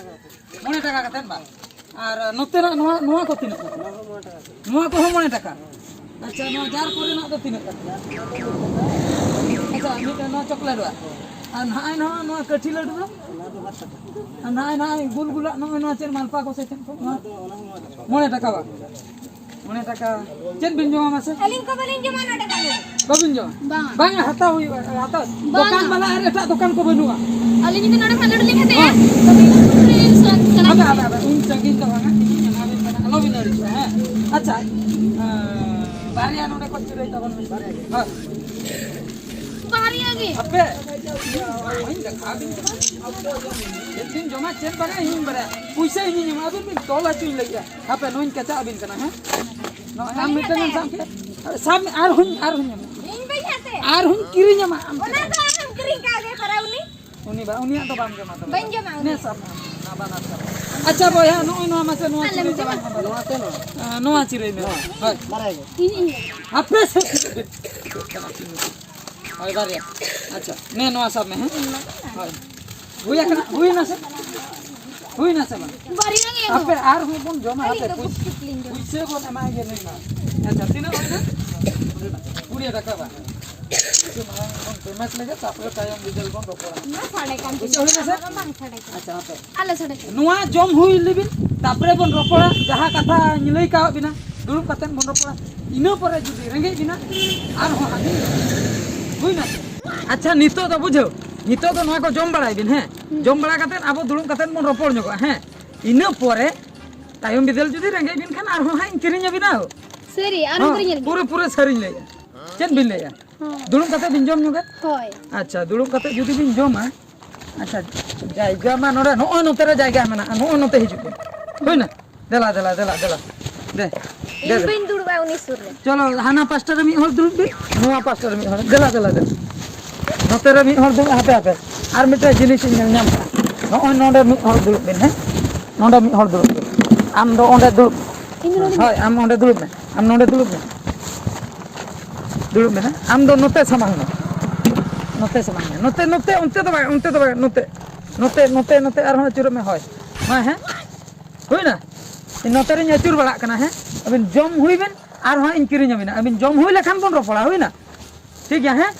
ᱢᱚᱬᱮ ᱴᱟᱠᱟ ᱠᱟᱛᱮ ᱵᱟᱝ? ᱟᱨ ᱱᱚᱛᱮᱱᱟᱜ ᱱᱚᱣᱟ, ᱱᱚᱣᱟ ᱠᱚ ᱛᱤᱱᱟᱹᱜ ᱠᱟᱛᱮ? ᱱᱚᱣᱟ ᱠᱚᱦᱚᱸ ᱢᱚᱬᱮ ᱴᱟᱠᱟ᱾ ᱟᱪᱪᱷᱟ, ᱱᱚᱣᱟ ᱡᱟᱨ ᱠᱚᱨᱮᱱᱟᱜ ᱫᱚ ᱛᱤᱱᱟᱹᱜ ᱠᱟᱛᱮ? ᱟᱪᱪᱷᱟ, ᱢᱤᱫᱴᱮᱱ ᱱᱚᱣᱟ ᱪᱚᱠᱞᱮᱴ ᱵᱟᱝ? ᱟᱨ ᱱᱚᱜᱼᱚᱭ ᱱᱚᱣᱟ, ᱱᱚᱣᱟ ᱠᱟᱹᱴᱷᱤ ᱞᱟᱹᱰᱩ ᱫᱚ? ᱟᱨ ᱱᱚᱜᱼᱚᱭ, ᱱᱚᱜᱼᱚᱭ ᱜᱩᱞ ᱜᱩᱞᱟᱜ, ᱱᱚᱜᱼᱚᱭ ᱱᱚᱣᱟ ᱪᱮᱫ ᱢᱟᱞᱯᱟ ᱠᱚ ᱥᱮ ᱪᱮᱫ ᱠᱚ? ᱱᱚᱣᱟ ᱢᱚᱬᱮ ᱴᱟᱠᱟ ᱵᱟᱝ? ᱢᱚᱬᱮ ᱴᱟᱠᱟ᱾ ᱪᱮᱫ ᱵᱤᱱ ᱡᱚᱢᱟ ᱢᱟᱥᱮ? ᱟᱹᱞᱤᱧ ᱠᱚ ᱵᱟᱹᱞᱤᱧ ᱡᱚᱢᱟ ᱱᱚᱰᱮ ᱠᱷᱚᱱ ᱫᱚ᱾ ᱵᱟᱵᱤᱱ ᱡᱚᱢᱟ? ᱵᱟᱝ᱾ ᱵᱟᱝᱟ, ᱦᱟᱛᱟᱣ ᱦᱩᱭᱩᱜᱼᱟ᱾ ᱦᱟᱛᱟᱣ᱾ ᱵᱟᱝᱟ᱾ ᱫᱚᱠᱟᱱ ᱵᱟᱞᱟ ᱟᱨ ᱮᱴᱟᱜ ᱫᱚᱠᱟᱱ ᱠᱚ ᱵᱟᱹᱱᱩᱜᱼᱟ? ᱟᱹᱞᱤᱧ ᱡᱩᱫᱤ ᱱᱚᱰᱮ ᱠᱷᱚᱱ ᱞᱟᱹᱰᱩ ᱞᱤᱧ ᱦᱟᱛᱟᱭᱟ, ᱦᱮᱸ᱾ ᱛᱚᱵᱮ ᱤᱧ ᱫᱚ ᱯᱩᱨᱟᱹ ᱥᱟᱱ-, ᱥᱟᱱᱟᱢ ᱦᱟᱯᱮ, ᱦᱟᱯᱮ, ᱦᱟᱯᱮ, ᱩᱱ ᱥᱟᱺᱜᱤᱧ ᱫᱚ ᱵᱟᱝᱟ, ᱤᱧᱤᱧ ᱮᱢᱟᱵᱤᱱ ᱠᱟᱱᱟ, ᱟᱞᱚᱵᱤᱱ ᱟᱹᱲᱤᱥᱚᱜᱼᱟ, ᱦᱮᱸ? ᱟᱪᱪᱷᱟ, ᱮᱸ, ᱵᱟᱨᱭᱟ ᱱᱚᱰᱮ ᱠᱚ ᱪᱤᱨᱟᱹᱭ ᱛᱟᱵᱚᱱ ᱵᱤᱱ᱾ ᱦᱳᱭ᱾ ᱵᱟᱨᱭᱟ ᱜᱮ᱾ ᱦᱟᱯᱮ, ᱤᱧ ᱫᱮᱠᱷᱟᱣ ᱟᱹᱵᱤᱱ ᱠᱟᱱᱟ᱾ ᱪᱮᱫ ᱵᱤᱱ ᱡᱚᱢᱟ, ᱪᱮᱫ ᱵᱟᱝᱟ, ᱤᱧᱤᱧ ᱵᱟᱲᱟᱭᱟ᱾ ᱯᱩᱭᱥᱟᱹ ᱤᱧᱤᱧ ᱮᱢᱟ, ᱟᱹᱵᱤᱱ ᱵᱤᱱ ᱛᱚᱞ ᱦᱚᱪᱚᱧ ᱞᱟᱹᱜᱤᱫᱼᱟ᱾ ᱦᱟᱯᱮ, ᱱᱚᱣᱟᱧ ᱠᱮᱪᱟᱜ ᱟᱹᱵᱤᱱ ᱠᱟᱱᱟ, ᱦᱮᱸ? ᱱᱚᱜᱼᱚᱭ ᱟᱢ ᱢᱤᱫᱴᱟᱝ ᱮᱢ ᱥᱟᱵ ᱠᱮᱫᱟ᱾ ᱥᱟᱵ ᱢᱮ, ᱟᱨᱦᱚᱸᱧ, ᱟᱨᱦᱚᱸᱧ ᱮᱢᱟ᱾ ᱤᱧ ᱵᱟᱹᱧ ᱦᱟᱛᱟᱭᱟ᱾ ᱟᱨᱦᱚᱸᱧ ᱠᱤᱨᱤᱧ ᱟᱢᱟ ᱟᱢ ᱚᱱᱟ ᱴᱷᱮᱱ᱾ ᱫᱚ ᱟᱢᱮᱢ ᱠᱤᱨᱤᱧ ᱠᱟᱣᱫᱮᱭᱟ ᱯᱟᱨᱟ ᱩᱱᱤ᱾ ᱩᱱᱤ ᱵᱟ, ᱩᱱᱤᱭᱟᱜ ᱫᱚ ᱵᱟᱢ ᱡᱚᱢᱟ ᱛᱚᱵᱮ᱾ ᱵᱟᱹᱧ ᱡᱚᱢᱟ ᱩᱱᱤ᱾ ᱱᱮ ᱥᱟᱵ ᱢᱮ, ᱚᱱᱟ ᱵᱟᱱᱟᱨ ᱥᱟᱵ ᱢᱮ᱾ ᱟᱪᱪᱷᱟ ᱵᱚᱭᱦᱟ, ᱱᱚᱜᱼᱚᱭ ᱱᱚᱣᱟ ᱢᱟᱥᱮ, ᱱᱚᱣᱟ ᱟᱞᱮᱢ ᱪᱤᱨᱟᱹᱭ ᱡᱚᱢᱟ᱾ ᱛᱟᱵᱚᱱ ᱢᱮ᱾ ᱱᱚᱣᱟ ᱪᱮᱫ ᱱᱚᱣᱟ? ᱟᱸ, ᱱᱚᱣᱟ ᱪᱤᱨᱟᱹᱭ ᱢᱮ᱾ ᱦᱳᱭ᱾ ᱤᱧ, ᱤᱧ᱾ ᱦᱟᱯᱮ ᱥᱮ᱾ ᱦᱳᱭ, ᱵᱟᱨᱭᱟ᱾ ᱟᱪᱪᱷᱟ, ᱱᱮ ᱱᱚᱣᱟ ᱥᱟᱵ ᱢᱮ, ᱦᱮᱸ? ᱦᱳᱭ᱾ ᱦᱩᱭ ᱟᱠᱟᱱᱟ, ᱦᱩᱭ ᱮᱱᱟ ᱥᱮ? ᱦᱩᱭ ᱮᱱᱟ ᱥᱮ ᱵᱟᱝ? ᱵᱟᱨᱭᱟ ᱜᱮ ᱟᱯᱮ ᱮᱢ᱾ ᱟᱨᱦᱚᱸ ᱵᱚᱱ ᱡᱚᱢᱟ, ᱟᱹᱞᱤᱧ ᱦᱟᱯᱮ, ᱫᱚ ᱯᱩᱭ-, ᱜᱩᱯᱪᱩᱯ ᱞᱤᱧ ᱡᱚᱢᱟ᱾ ᱯᱩᱭᱥᱟᱹ ᱵᱚᱱ ᱮᱢᱟᱭ ᱜᱮ ᱱᱩᱭ ᱢᱟ᱾ ᱟᱪᱪᱷᱟ, ᱛᱤᱱᱟᱹᱜ ᱦᱩᱭ ᱮᱱᱟ? ᱠᱩᱲᱤ ᱴᱟᱠᱟ ᱵᱟᱝ? ᱯᱩᱭᱥᱟᱹ ᱢᱟᱲᱟᱝ ᱵᱚᱱ payment ᱞᱮᱜᱮ, ᱛᱟᱯᱚᱨᱮ ᱛᱟᱭᱚᱢ ᱵᱤᱫᱟᱹᱞ ᱵᱚᱱ ᱨᱚᱯᱚᱲᱟ᱾ ᱚᱱᱟ ᱥᱟᱰᱮ ᱠᱟᱱ ᱯᱩᱭᱥᱟᱹ ᱛᱤᱧᱟ, ᱦᱩᱭ ᱮᱱᱟ ᱥᱮ? ᱚᱱᱟ ᱫᱚ ᱵᱟᱝ ᱥᱟᱰᱮ ᱠᱟᱱᱟ᱾ ᱟᱪᱪᱷᱟ, ᱦᱟᱯᱮ᱾ ᱟᱞᱮ ᱥᱟᱰᱮ ᱠᱟᱱᱟ᱾ ᱱᱚᱣᱟ ᱡᱚᱢ ᱦᱩᱭ ᱞᱮᱵᱤᱱ, ᱛᱟᱯᱚᱨᱮ ᱵᱚᱱ ᱨᱚᱯᱚᱲᱟ᱾ ᱡᱟᱦᱟᱸ ᱠᱟᱛᱷᱟᱧ ᱞᱟᱹᱭ ᱠᱟᱣᱟᱫ ᱵᱤᱱᱟ, ᱫᱩᱲᱩᱵ ᱠᱟᱛᱮᱫ ᱵᱚᱱ ᱨᱚᱯᱚᱲᱟ᱾ ᱤᱱᱟᱹ ᱯᱚᱨᱮ ᱡᱩᱫᱤ ᱨᱮᱸᱜᱮᱡ ᱵᱤᱱᱟ, ᱟᱨᱦᱚᱸ ᱦᱟᱹᱱᱤ ᱦᱩᱭᱱᱟ ᱥᱮ? ᱟᱪᱪᱷᱟ, ᱱᱤᱛᱚᱜ ᱫᱚ ᱵᱩᱡᱷᱟᱹᱣ, ᱱᱤᱛᱚᱜ ᱫᱚ ᱱᱚᱣᱟ ᱠᱚ ᱡᱚᱢ ᱵᱟᱲᱟᱭ ᱵᱤᱱ, ᱦᱮᱸ? ᱦᱩᱸ᱾ ᱡᱚᱢ ᱵᱟᱲᱟ ᱠᱟᱛᱮᱫ ᱟᱵᱚ ᱫᱩᱲᱩᱵ ᱠᱟᱛᱮᱫ ᱵᱚᱱ ᱨᱚᱯᱚᱲ ᱧᱚᱜᱚᱜᱼᱟ, ᱦᱮᱸ? ᱤᱱᱟᱹ ᱯᱚᱨᱮ ᱛᱟᱭᱚᱢ ᱵᱤᱫᱟᱹᱞ ᱡᱩᱫᱤ ᱨᱮᱸᱜᱮᱡ ᱵᱤᱱ ᱠᱷᱟᱱ, ᱟᱨᱦᱚᱸ ᱦᱟᱸᱜ ᱤᱧ ᱠᱤᱨᱤᱧ ᱟᱹᱵᱤᱱᱟ᱾ ᱥᱟᱹᱨᱤ, ᱟᱨᱦᱚᱸ ᱦᱚᱸ, ᱠᱤᱨᱤᱧ ᱟᱹᱞᱤᱧ᱾ ᱯᱩᱨᱟᱹ, ᱯᱩᱨᱟᱹ ᱥᱟᱹᱨᱤᱧ ᱞᱟᱹᱭᱮᱫᱼᱟ᱾ ᱪᱮᱫ ᱵᱤᱱ ᱞᱟᱹᱭᱮᱫᱼᱟ? ᱦᱚᱸ᱾ ᱫᱩᱲᱩᱵ ᱠᱟᱛᱮ ᱵᱤᱱ ᱡᱚᱢ ᱧᱚᱜᱟ? ᱦᱳᱭ᱾ ᱟᱪᱪᱷᱟ, ᱫᱩᱲᱩᱵ ᱠᱟᱛᱮ ᱡᱩᱫᱤ ᱵᱤᱱ ᱡᱚᱢᱟ, ᱟᱪᱪᱷᱟ, ᱡᱟᱭᱜᱟ ᱢᱟ ᱱᱚᱰᱮ, ᱱᱚᱜᱼᱚᱭ ᱱᱚᱛᱮ ᱨᱮ ᱡᱟᱭᱜᱟ ᱢᱮᱱᱟᱜᱼᱟ, ᱱᱚᱜᱼᱚᱭ ᱱᱚᱛᱮ ᱦᱤᱡᱩᱜ ᱯᱮ᱾ ᱦᱩᱭᱱᱟ? ᱫᱮᱞᱟ, ᱫᱮᱞᱟ, ᱫᱮᱞᱟ, ᱫᱮᱞᱟ᱾ ᱫᱮ, ᱫᱮ, ᱤᱧ ᱫᱮ᱾ ᱵᱟᱹᱧ ᱫᱩᱲᱩᱵᱼᱟ ᱩᱱᱤ ᱥᱩᱨ ᱨᱮ᱾ ᱪᱚᱞᱚ, ᱦᱟᱱᱟ ᱯᱟᱥᱴᱟ ᱨᱮ ᱢᱤᱫ ᱦᱚᱲ ᱫᱩᱲᱩᱵ ᱵᱤᱱ, ᱱᱚᱣᱟ ᱯᱟᱥᱴᱟ ᱨᱮ ᱢᱤᱫ ᱦᱚᱲ᱾ ᱫᱮᱞᱟ, ᱫᱮᱞᱟ, ᱫᱮᱞᱟ᱾ ᱱᱚᱛᱮ ᱨᱮ ᱢᱤᱫ ᱦᱚᱲ ᱫᱩᱲᱩᱵ, ᱦᱟᱯᱮ, ᱦᱟᱯᱮ᱾ ᱟᱨ ᱢᱤᱫᱴᱮᱱ ᱡᱤᱱᱤᱥ ᱤᱧ ᱧᱮᱞ ᱧᱟᱢ ᱠᱮᱫᱟ᱾ ᱱᱚᱜᱼᱚᱭ ᱱᱚᱰᱮ ᱢᱤᱫ ᱦᱚᱲ ᱫᱩᱲᱩᱵ ᱵᱤᱱ, ᱦᱮᱸ? ᱱᱚᱰᱮ ᱢᱤᱫ ᱦᱚᱲ ᱫᱩᱲᱩᱵ ᱵᱤᱱ᱾ ᱟᱢ ᱫᱚ ᱚᱸᱰᱮ ᱫᱩᱲᱩᱵ᱾ ᱤᱧ ᱫᱚ ᱱᱚᱰᱮ ᱦᱳᱭ, ᱟᱢ ᱚᱸᱰᱮ ᱫᱩᱲᱩᱵ ᱢᱮ᱾ ᱟᱢ ᱱᱚᱰᱮ ᱫᱩᱲᱩᱵ ᱢᱮ᱾ ᱫᱩᱲᱩᱵ ᱢᱮ, ᱦᱮᱸ? ᱟᱢ ᱫᱚ ᱱᱚᱛᱮ ᱥᱟᱢᱟᱝ ᱢᱮ᱾ ᱱᱚᱛᱮ ᱥᱟᱢᱟᱝ ᱢᱮ᱾ ᱱᱚᱛᱮ, ᱱᱚᱛᱮ, ᱚᱱᱛᱮ ᱫᱚ ᱵᱟᱝ, ᱚᱱᱛᱮ ᱫᱚ ᱵᱟᱝ, ᱱᱚᱛᱮ᱾ ᱱᱚᱛᱮ, ᱱᱚᱛᱮ, ᱱᱚᱛᱮ ᱟᱨᱦᱚᱸ ᱟᱹᱪᱩᱨᱚᱜ ᱢᱮ, ᱦᱳᱭ᱾ ᱦᱳᱭ, ᱦᱮᱸ? ᱦᱩᱭᱱᱟ? ᱤᱧ ᱱᱚᱛᱮ ᱨᱤᱧ ᱟᱹᱪᱩᱨ ᱵᱟᱲᱟᱜ ᱠᱟᱱᱟ, ᱦᱮᱸ? ᱟᱹᱵᱤᱱ ᱡᱚᱢ ᱦᱩᱭ ᱵᱮᱱ, ᱟᱨᱦᱚᱸ ᱤᱧ ᱠᱤᱨᱤᱧ ᱟᱹᱵᱤᱱᱟ᱾ ᱟᱹᱵᱤᱱ ᱡᱚᱢ ᱦᱩᱭ ᱞᱮᱠᱷᱟᱱ ᱵᱚᱱ ᱨᱚᱯᱚᱲᱟ, ᱦᱩᱭᱱᱟ? ᱴᱷᱤᱠ ᱜᱮᱭᱟ, ᱦᱮᱸ?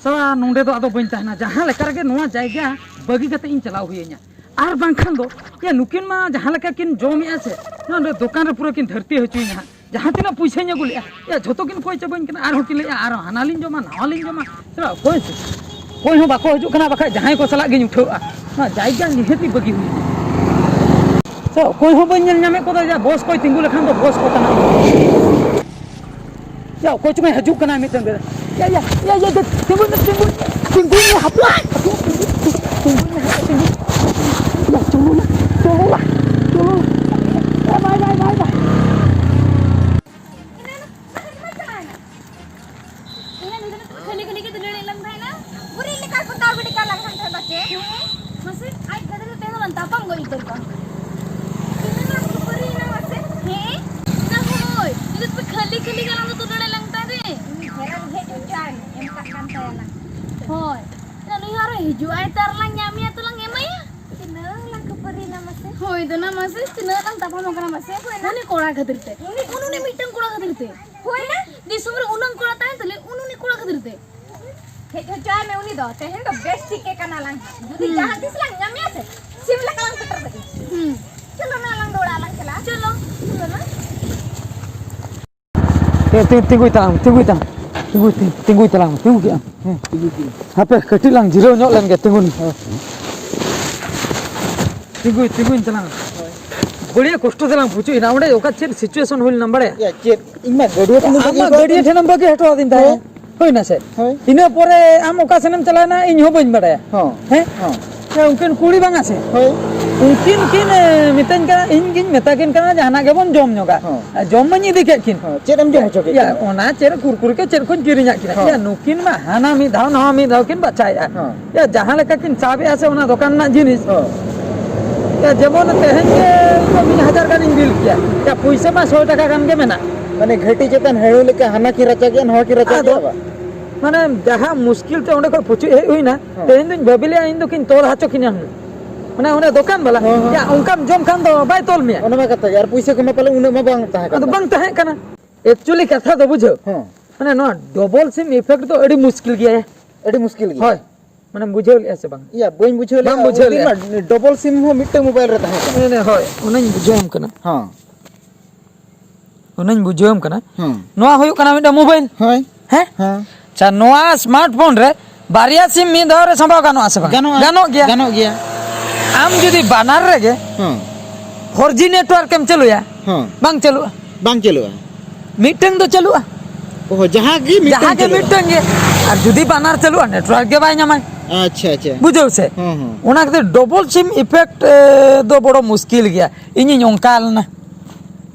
ᱥᱟᱞᱟ, ᱱᱚᱸᱰᱮ ᱫᱚ ᱟᱫᱚ ᱵᱟᱹᱧ ᱛᱟᱦᱮᱱᱟ᱾ ᱡᱟᱦᱟᱸ ᱞᱮᱠᱟ ᱨᱮᱜᱮ ᱱᱚᱣᱟ ᱡᱟᱭᱜᱟ ᱵᱟᱹᱜᱤ ᱠᱟᱛᱮ ᱤᱧ ᱪᱟᱞᱟᱣ ᱦᱩᱭᱟᱹᱧᱟ᱾ ᱟᱨ ᱵᱟᱝᱠᱷᱟᱱ ᱫᱚ, ᱭᱟ, ᱱᱩᱠᱤᱱ ᱢᱟ ᱡᱟᱦᱟᱸ ᱞᱮᱠᱟ ᱠᱤᱱ ᱡᱚᱢᱮᱜᱼᱟ ᱥᱮ, ᱱᱚᱸᱰᱮ ᱫᱚᱠᱟᱱ ᱨᱮ ᱯᱩᱨᱟᱹ ᱠᱤᱱ ᱫᱷᱟᱹᱨᱛᱤ ᱦᱚᱪᱚᱭᱤᱧᱟ ᱦᱟᱸᱜ᱾ ᱡᱟᱦᱟᱸ ᱛᱤᱱᱟᱹᱜ ᱯᱩᱭᱥᱟᱹᱧ ᱟᱹᱜᱩ ᱞᱮᱜᱼᱟ, ᱭᱟ, ᱡᱷᱚᱛᱚ ᱠᱤᱱ ᱠᱚᱭ ᱪᱟᱵᱟᱧ ᱠᱟᱱᱟ᱾ ᱟᱨᱦᱚᱸ ᱠᱤᱱ ᱞᱟᱹᱭᱮᱜᱼᱟ, ᱟᱨᱦᱚᱸ ᱦᱟᱱᱟ ᱞᱤᱧ ᱡᱚᱢᱟ, ᱱᱟᱣᱟ ᱞᱤᱧ ᱡᱚᱢᱟ᱾ ᱥᱟᱞᱟ, ᱚᱠᱚᱭ ᱥᱮ? ᱚᱠᱚᱭ ᱦᱚᱸ ᱵᱟᱠᱚ ᱦᱤᱡᱩᱜ ᱠᱟᱱᱟ, ᱵᱟᱠᱷᱟᱡ ᱡᱟᱦᱟᱸᱭ ᱠᱚ ᱥᱟᱞᱟᱜ ᱜᱤᱧ ᱩᱴᱷᱟᱹᱣᱼᱟ᱾ ᱱᱚᱣᱟ ᱡᱟᱭᱜᱟ ᱱᱤᱦᱟᱹᱛᱤ ᱵᱟᱹᱜᱤ ᱦᱩᱭᱩᱜᱼᱟ᱾ ᱥᱟᱞᱟ, ᱚᱠᱚᱭ ᱦᱚᱸ ᱵᱟᱹᱧ ᱧᱮᱞ ᱧᱟᱢᱮᱫ ᱠᱚᱫᱚ᱾ ᱭᱟ, ᱵᱚᱥ ᱠᱚᱭ ᱛᱤᱸᱜᱩ ᱞᱮᱠᱷᱟᱱ ᱫᱚ ᱵᱚᱥ ᱠᱚ ᱛᱟᱦᱮᱸ᱾ ᱭᱟ, ᱚᱠᱚᱭ ᱪᱚᱝ ᱦᱤᱡᱩᱜ ᱠᱟᱱᱟ ᱢᱤᱫᱴᱮᱱ ᱜᱟᱹᱰᱤ᱾ ᱭᱟ, ᱭᱟ, ᱭᱟ, ᱭᱟ, ᱭᱟ, ᱛᱤᱸᱜᱩᱭ ᱢᱮ, ᱛᱤᱸᱜᱩᱭ, ᱛᱤᱸᱜᱩᱭ ᱢᱮ, ᱦᱟᱯᱲᱟᱢ᱾ ᱛᱤᱸᱜᱩᱭ ᱢᱮ, ᱦᱟᱯᱲᱟᱢ, ᱛᱤᱸᱜᱩᱭ᱾ ᱭᱟ, ᱪᱚᱞᱚ ᱱᱟ, ᱪᱚᱞᱚ ᱱᱟ, ᱪᱚᱞᱚ ᱱᱟ᱾ ᱮ, ᱵᱟᱭ, ᱵᱟᱭ, ᱵᱟᱭ, ᱵᱟᱭ᱾ ᱤᱧᱟᱹᱜ ᱱᱤᱛᱚᱜ ᱠᱷᱟᱹᱞᱤ ᱠᱷᱟᱹᱞᱤ ᱜᱮ ᱫᱩᱞᱟᱹᱲ ᱮ ᱞᱟᱝ ᱛᱟᱦᱮᱱᱟ᱾ ᱵᱩᱨᱤ ᱞᱮᱠᱟ ᱠᱚ ᱫᱟᱣ ᱜᱤᱰᱤ ᱠᱟᱜ ᱞᱟᱝ ᱛᱟᱦᱮᱸ ᱵᱟᱪᱮ᱾ ᱦᱮᱸ᱾ ᱢᱟᱥᱮ, ᱟᱡ ᱜᱟᱹᱰᱤ ᱨᱮ ᱛᱟᱦᱮᱸ ᱞᱮᱱ ᱛᱟᱯᱟᱢ ᱜᱚᱡ ᱩᱛᱟᱹᱨ ᱠᱚᱜᱼᱟ᱾ ᱛᱤᱱᱟᱹᱜ ᱞᱟᱝ ᱠᱷᱟᱹᱯᱟᱹᱨᱤ ᱮᱱᱟ ᱢᱟᱥᱮ᱾ ᱦᱮᱸ? ᱪᱮᱫᱟᱜ ᱦᱳᱭ? ᱡᱩᱫᱤ ᱯᱮ ᱠᱷᱟᱹᱞᱤ ᱠᱷᱟᱹᱞᱤ ᱜᱮ ᱟᱞᱟᱝ ᱫᱚ ᱫᱩᱞᱟᱹᱲ ᱮ ᱞᱟᱝ ᱛᱟᱦᱮᱸ ᱨᱮ᱾ ᱩᱱᱤ ᱦᱮᱨᱮᱞ ᱦᱮᱡ ᱦᱚᱪᱚᱣᱟᱭ ᱢᱮ, ᱮᱢ ᱠᱟᱜ ᱠᱟᱱ ᱛᱟᱭᱟ ᱞᱟᱝ᱾ ᱦᱳᱭ᱾ ᱪᱮᱫᱟᱜ ᱱᱩᱭ ᱦᱚᱸ ᱟᱨᱚ ᱦᱤᱡᱩᱜ ᱟᱭ ᱛᱟᱨ ᱞᱟᱝ ᱧᱟᱢᱮᱭᱟ ᱛᱚ ᱞᱟᱝ ᱮᱢᱟᱭᱟ᱾ ᱛᱤᱱᱟᱹᱜ ᱞᱟᱝ ᱠᱷᱟᱹᱯᱟᱹᱨᱤ ᱮᱱᱟ ᱢᱟᱥᱮ᱾ ᱦᱳᱭ ᱫᱚ ᱱᱟ ᱢᱟᱥᱮ, ᱛᱤᱱᱟᱹᱜ ᱞᱟᱝ ᱛᱟᱯᱟᱢ ᱟᱠᱟᱱᱟ ᱢᱟᱥᱮ᱾ ᱦᱳᱭ ᱱᱟ᱾ ᱩᱱᱤ ᱠᱚᱲᱟ ᱠᱷᱟᱹᱛᱤᱨ ᱛᱮ᱾ ᱩᱱᱤ, ᱩᱱ-, ᱩᱱᱤ ᱢᱤᱫᱴᱟᱝ ᱠᱚᱲᱟ ᱠᱷᱟᱹᱛᱤᱨ ᱛᱮ᱾ ᱦᱳᱭ ᱱᱟ᱾ ᱫᱤᱥᱚᱢ ᱨᱮ ᱩᱱᱟᱹᱝ ᱠᱚᱲᱟ ᱛᱟᱦᱮᱱ ᱛᱩᱞᱩᱡ ᱩᱱ-, ᱩᱱᱤ ᱠᱚᱲᱟ ᱠᱷᱟᱹᱛᱤᱨ ᱛᱮ᱾ ᱦᱮᱡ ᱦᱚᱪᱚᱣᱟᱭ ᱢᱮ ᱩᱱᱤ ᱫᱚ᱾ ᱛᱮᱦᱮᱧ ᱫᱚ ᱵᱮᱥ ᱴᱷᱤᱠ ᱜᱮ ᱠᱟᱱᱟ ᱞᱟᱝ ᱦᱟᱸᱜ᱾ ᱡᱩᱫᱤ ᱦᱩᱸ᱾ ᱡᱟᱦᱟᱸ ᱛᱤᱥ ᱞᱟᱝ ᱧᱟᱢᱮᱭᱟ ᱥᱮ, ᱥᱤᱢ ᱞᱮᱠᱟ ᱞᱟᱝ ᱯᱮᱴᱮᱨ ᱠᱮᱫᱮ᱾ ᱦᱩᱸ᱾ ᱪᱚᱞᱚ ᱱᱟ, ᱟᱞᱟᱝ ᱫᱚ ᱚᱲᱟᱜ ᱞᱟᱝ ᱪᱟᱞᱟᱜᱼᱟ᱾ ᱪᱚᱞᱚ᱾ ᱪᱚᱞᱚ ᱱᱟ᱾ ᱛᱤ-, ᱛᱤ-, ᱛᱤᱸᱜᱩᱭ ᱛᱟᱞᱟᱝ ᱢᱮ, ᱛᱤᱸᱜᱩᱭ ᱛᱟᱞᱟᱝ ᱢᱮ, ᱛᱤᱸᱜᱩᱭ, ᱛᱤ-, ᱛᱤᱸᱜᱩᱭ ᱛᱟᱞᱟᱝ ᱢᱮ, ᱛᱤᱸᱜᱩ ᱠᱮᱜ ᱟᱢ᱾ ᱦᱮᱸ, ᱛᱤᱸᱜᱩ ᱠᱮᱜ ᱟᱹᱧ᱾ ᱦᱟᱯᱮ, ᱠᱟᱹᱴᱤᱡ ᱞᱟᱝ ᱡᱤᱨᱟᱹᱣ ᱧᱚᱜ ᱞᱮᱱ ᱜᱮ, ᱛᱤᱸᱜᱩᱱ ᱢᱮ᱾ ᱦᱳᱭ᱾ ᱛᱤᱸᱜᱩᱭ, ᱛᱤᱸᱜᱩᱭ ᱛᱟᱞᱟᱝ ᱢᱮ᱾ ᱦᱳᱭ᱾ ᱵᱟᱹᱲᱤᱡ ᱠᱚᱥᱴᱚ ᱛᱮᱞᱟᱝ ᱯᱩᱪᱩᱡ ᱮᱱᱟ᱾ ᱚᱸᱰᱮ ᱚᱠᱟ ᱪᱮᱫ situation ᱦᱩᱭ ᱞᱮᱱᱟ ᱵᱟᱲᱟᱭᱟ? ᱭᱟ, ᱪᱮᱫ? ᱤᱧ ᱢᱟ ᱜᱟᱹᱰᱭᱟᱹ ᱨᱮ ᱟᱢ ᱢᱟ ᱵᱟᱹᱜᱤ ᱜᱟᱹᱰᱭᱟᱹ ᱦᱚᱴᱚ ᱴᱷᱮᱱᱮᱢ ᱵᱟᱹᱜᱤ ᱦᱚᱴᱚ ᱟᱹᱫᱤᱧ ᱛᱟᱦᱮᱸᱫ᱾ ᱦᱮᱸ᱾ ᱦᱩᱭᱱᱟ ᱥᱮ? ᱦᱳᱭ᱾ ᱤᱱᱟᱹ ᱯᱚᱨᱮ ᱟᱢ ᱚᱠᱟ ᱥᱮᱱᱮᱢ ᱪᱟᱞᱟᱣᱮᱱᱟ, ᱤᱧ ᱦᱚᱸ ᱵᱟᱹᱧ ᱵᱟᱲᱟᱭᱟ᱾ ᱦᱚᱸ᱾ ᱦᱮᱸ? ᱦᱚᱸ᱾ ᱦᱮᱸ, ᱩᱱᱠᱤᱱ ᱠᱩᱲᱤ ᱵᱟᱝᱟ ᱥᱮ? ᱦᱳᱭ᱾ ᱩᱱᱠᱤᱱ ᱠᱤᱱ, ᱮ, ᱢᱮᱛᱟᱹᱧ ᱠᱟᱱᱟ, ᱤᱧ ᱜᱤᱧ ᱢᱮᱛᱟ ᱠᱤᱱ ᱠᱟᱱᱟ, "ᱡᱟᱦᱟᱱᱟᱜ ᱜᱮᱵᱚᱱ ᱡᱚᱢ ᱧᱚᱜᱟ᱾" ᱦᱚᱸ᱾ ᱟᱨ ᱡᱚᱢ ᱢᱟᱧ ᱤᱫᱤ ᱠᱮᱫ ᱠᱤᱱ᱾ ᱦᱚᱸ, ᱪᱮᱫ ᱮᱢ ᱡᱚᱢ ᱦᱚᱪᱚ ᱠᱮᱫ ᱭᱟ, ᱠᱤᱱᱟ? ᱚᱱᱟ ᱪᱮᱫ ᱠᱩᱨᱠᱩᱨᱤ ᱠᱚ ᱪᱮᱫ ᱠᱚᱧ ᱠᱤᱨᱤᱧᱟᱜ ᱠᱤᱱᱟ᱾ ᱦᱚᱸ᱾ ᱭᱟ, ᱱᱩᱠᱤᱱ ᱢᱟ ᱦᱟᱱᱟ ᱢᱤᱫ ᱫᱷᱟᱣ, ᱱᱟᱣᱟ ᱢᱤᱫ ᱫᱷᱟᱣ ᱠᱤᱱ ᱵᱟᱪᱷᱟᱭᱮᱫᱼᱟ᱾ ᱦᱚᱸ᱾ ᱭᱟ, ᱡᱟᱦᱟᱸ ᱞᱮᱠᱟ ᱠᱤᱱ ᱥᱟᱵᱮᱫᱼᱟ ᱥᱮ ᱚᱱᱟ ᱫᱚᱠᱟᱱ ᱨᱮᱱᱟᱜ ᱡᱤᱱᱤᱥ᱾ ᱦᱚᱸ᱾ ᱭᱟ, ᱡᱮᱢᱚᱱ ᱛᱮᱦᱮᱧ ᱜᱮ ᱤᱧ ᱫᱚ ᱢᱤᱫ ᱦᱟᱡᱟᱨ ᱜᱟᱱᱤᱧ ᱵᱤᱞ ᱠᱮᱭᱟ᱾ ᱭᱟ, ᱯᱩᱭᱥᱟᱹ ᱢᱟ ᱥᱚᱭ ᱴᱟᱠᱟ ᱜᱟᱱ ᱜᱮ ᱢᱮᱱᱟᱜ᱾ ᱢᱟᱱᱮ ᱜᱷᱟᱹᱴᱤ ᱪᱮᱛᱟᱱ ᱦᱮᱲᱩ ᱞᱮᱠᱟ ᱦᱟᱱᱟ ᱠᱤᱱ ᱨᱟᱪᱟ ᱠᱮᱫ, ᱱᱚᱣᱟ ᱠᱤᱱ ᱨᱟᱪᱟ ᱟᱫᱚ ᱠᱮᱫ ᱵᱟ? ᱢᱟᱱᱮ ᱡᱟᱦᱟᱸ ᱢᱩᱥᱠᱤᱞ ᱛᱮ ᱚᱸᱰᱮ ᱠᱷᱚᱱ ᱯᱩᱪᱩᱡ ᱦᱮᱡ ᱦᱩᱭᱱᱟ, ᱦᱮᱸ᱾ ᱛᱮᱦᱮᱧ ᱫᱩᱧ ᱵᱷᱟᱹᱵᱤ ᱞᱮᱜᱼᱟ ᱤᱧ ᱫᱚ ᱠᱤᱱ ᱛᱚᱞ ᱦᱚᱪᱚ ᱠᱤᱧᱟ ᱦᱩᱱᱟᱹᱝ᱾ ᱢᱟᱱᱮ ᱚᱱᱮ ᱫᱚᱠᱟᱱ ᱵᱟᱞᱟ, ᱦᱮᱸ, ᱦᱮᱸ᱾ ᱭᱟ, ᱚᱱᱠᱟᱢ ᱡᱚᱢ ᱠᱷᱟᱱ ᱫᱚ ᱵᱟᱭ ᱛᱚᱞ ᱢᱮᱭᱟ᱾ ᱚᱱᱟ ᱢᱟ ᱠᱟᱛᱷᱟ ᱜᱮ, ᱟᱨ ᱯᱩᱭᱥᱟᱹ ᱠᱚᱢᱟ ᱯᱟᱞᱮ ᱩᱱᱟᱹᱜ ᱢᱟ ᱵᱟᱝ ᱛᱟᱦᱮᱸ ᱠᱟᱱ ᱟᱫᱚ ᱛᱟᱢᱟ᱾ ᱵᱟᱝ ᱛᱟᱦᱮᱸ ᱠᱟᱱᱟ᱾ Actually ᱠᱟᱛᱷᱟ ᱫᱚ ᱵᱩᱡᱷᱟᱹᱣ᱾ ᱦᱮᱸ᱾ ᱢᱟᱱᱮ ᱱᱚᱣᱟ double sim effect ᱫᱚ ᱟᱹᱰᱤ ᱢᱩᱥᱠᱤᱞ ᱜᱮᱭᱟ᱾ ᱟᱹᱰᱤ ᱢᱩᱥᱠᱤᱞ ᱜᱮᱭᱟ᱾ ᱦᱳᱭ᱾ ᱢᱟᱱᱮᱢ ᱵᱩᱡᱷᱟᱹᱣ ᱞᱮᱜᱼᱟ ᱥᱮ ᱵᱟᱝ? ᱭᱟ, ᱵᱟᱹᱧ ᱵᱩᱡᱷᱟᱹᱣ ᱵᱟᱢ ᱞᱮᱜᱼᱟ᱾ ᱵᱩᱡᱷᱟᱹᱣ ᱩᱱᱫᱤᱱ ᱞᱮᱜᱼᱟ᱾ ᱢᱟ double sim ᱦᱚᱸ ᱢᱤᱫᱴᱟᱝ mobile ᱨᱮ ᱛᱟᱦᱮᱸ ᱠᱟᱱᱟ᱾ ᱦᱮᱸ, ᱦᱮᱸ, ᱦᱳᱭ, ᱚᱱᱟᱧ ᱵᱩᱡᱷᱟᱹᱣᱟᱢ ᱠᱟᱱᱟ᱾ ᱦᱮᱸ᱾ ᱚᱱᱟᱧ ᱵᱩᱡᱷᱟᱹᱣᱟᱢ ᱠᱟᱱᱟ᱾ ᱦᱮᱸ᱾ ᱱᱚᱣᱟ ᱦᱩᱭᱩᱜ ᱠᱟᱱᱟ ᱢᱤᱫᱴᱟᱝ mobile᱾ ᱦᱳᱭ᱾ ᱦᱮᱸ? ᱦᱮᱸ᱾ ᱟᱪᱪᱷᱟ, ᱱᱚᱣᱟ smartphone ᱨᱮ ᱵᱟᱨᱭᱟ sim ᱢᱤᱫ ᱫᱷᱟᱣ ᱨᱮ ᱥᱟᱢᱵᱟᱣ ᱜᱟᱱᱚᱜᱼᱟ ᱥᱮ ᱵᱟᱝ? ᱜᱟᱱᱚᱜᱼᱟ᱾ ᱜᱟᱱᱚᱜ ᱜᱮᱭᱟ᱾ ᱜᱟᱱᱚᱜ ᱜᱮᱭᱟ᱾ ᱟᱢ ᱡᱩᱫᱤ ᱵᱟᱱᱟᱨ ᱨᱮᱜᱮ ᱦᱮᱸ᱾ four G network ᱮᱢ ᱪᱟᱹᱞᱩᱭᱟ, ᱦᱮᱸ᱾ ᱵᱟᱝ ᱪᱟᱹᱞᱩᱜᱼᱟ᱾ ᱵᱟᱝ ᱪᱟᱹᱞᱩᱜᱼᱟ᱾ ᱢᱤᱫᱴᱟᱝ ᱫᱚ ᱪᱟᱹᱞᱩᱜᱼᱟ᱾ ᱚ, ᱡᱟᱦᱟᱸ ᱜᱮ ᱢᱤᱫᱴᱟᱝ ᱡᱟᱦᱟᱸ ᱜᱮ ᱪᱟᱹᱞᱩᱜᱼᱟ᱾ ᱢᱤᱫᱴᱟᱝ ᱜᱮ᱾ ᱟᱨ ᱡᱩᱫᱤ ᱵᱟᱱᱟᱨ ᱪᱟᱹᱞᱩᱜᱼᱟ, network ᱜᱮ ᱵᱟᱭ ᱧᱟᱢᱟᱭ᱾ ᱟᱪᱪᱷᱟ, ᱟᱪᱪᱷᱟ᱾ ᱵᱩᱡᱷᱟᱹᱣ ᱥᱮ? ᱦᱮᱸ, ᱦᱮᱸ᱾ ᱚᱱᱟ ᱠᱷᱟᱹᱛᱤᱨ double sim effect, ᱮ, ᱫᱚ ᱵᱚᱲᱚ ᱢᱩᱥᱠᱤᱞ ᱜᱮᱭᱟ᱾ ᱤᱧᱤᱧ ᱚᱱᱠᱟ ᱞᱮᱱᱟ᱾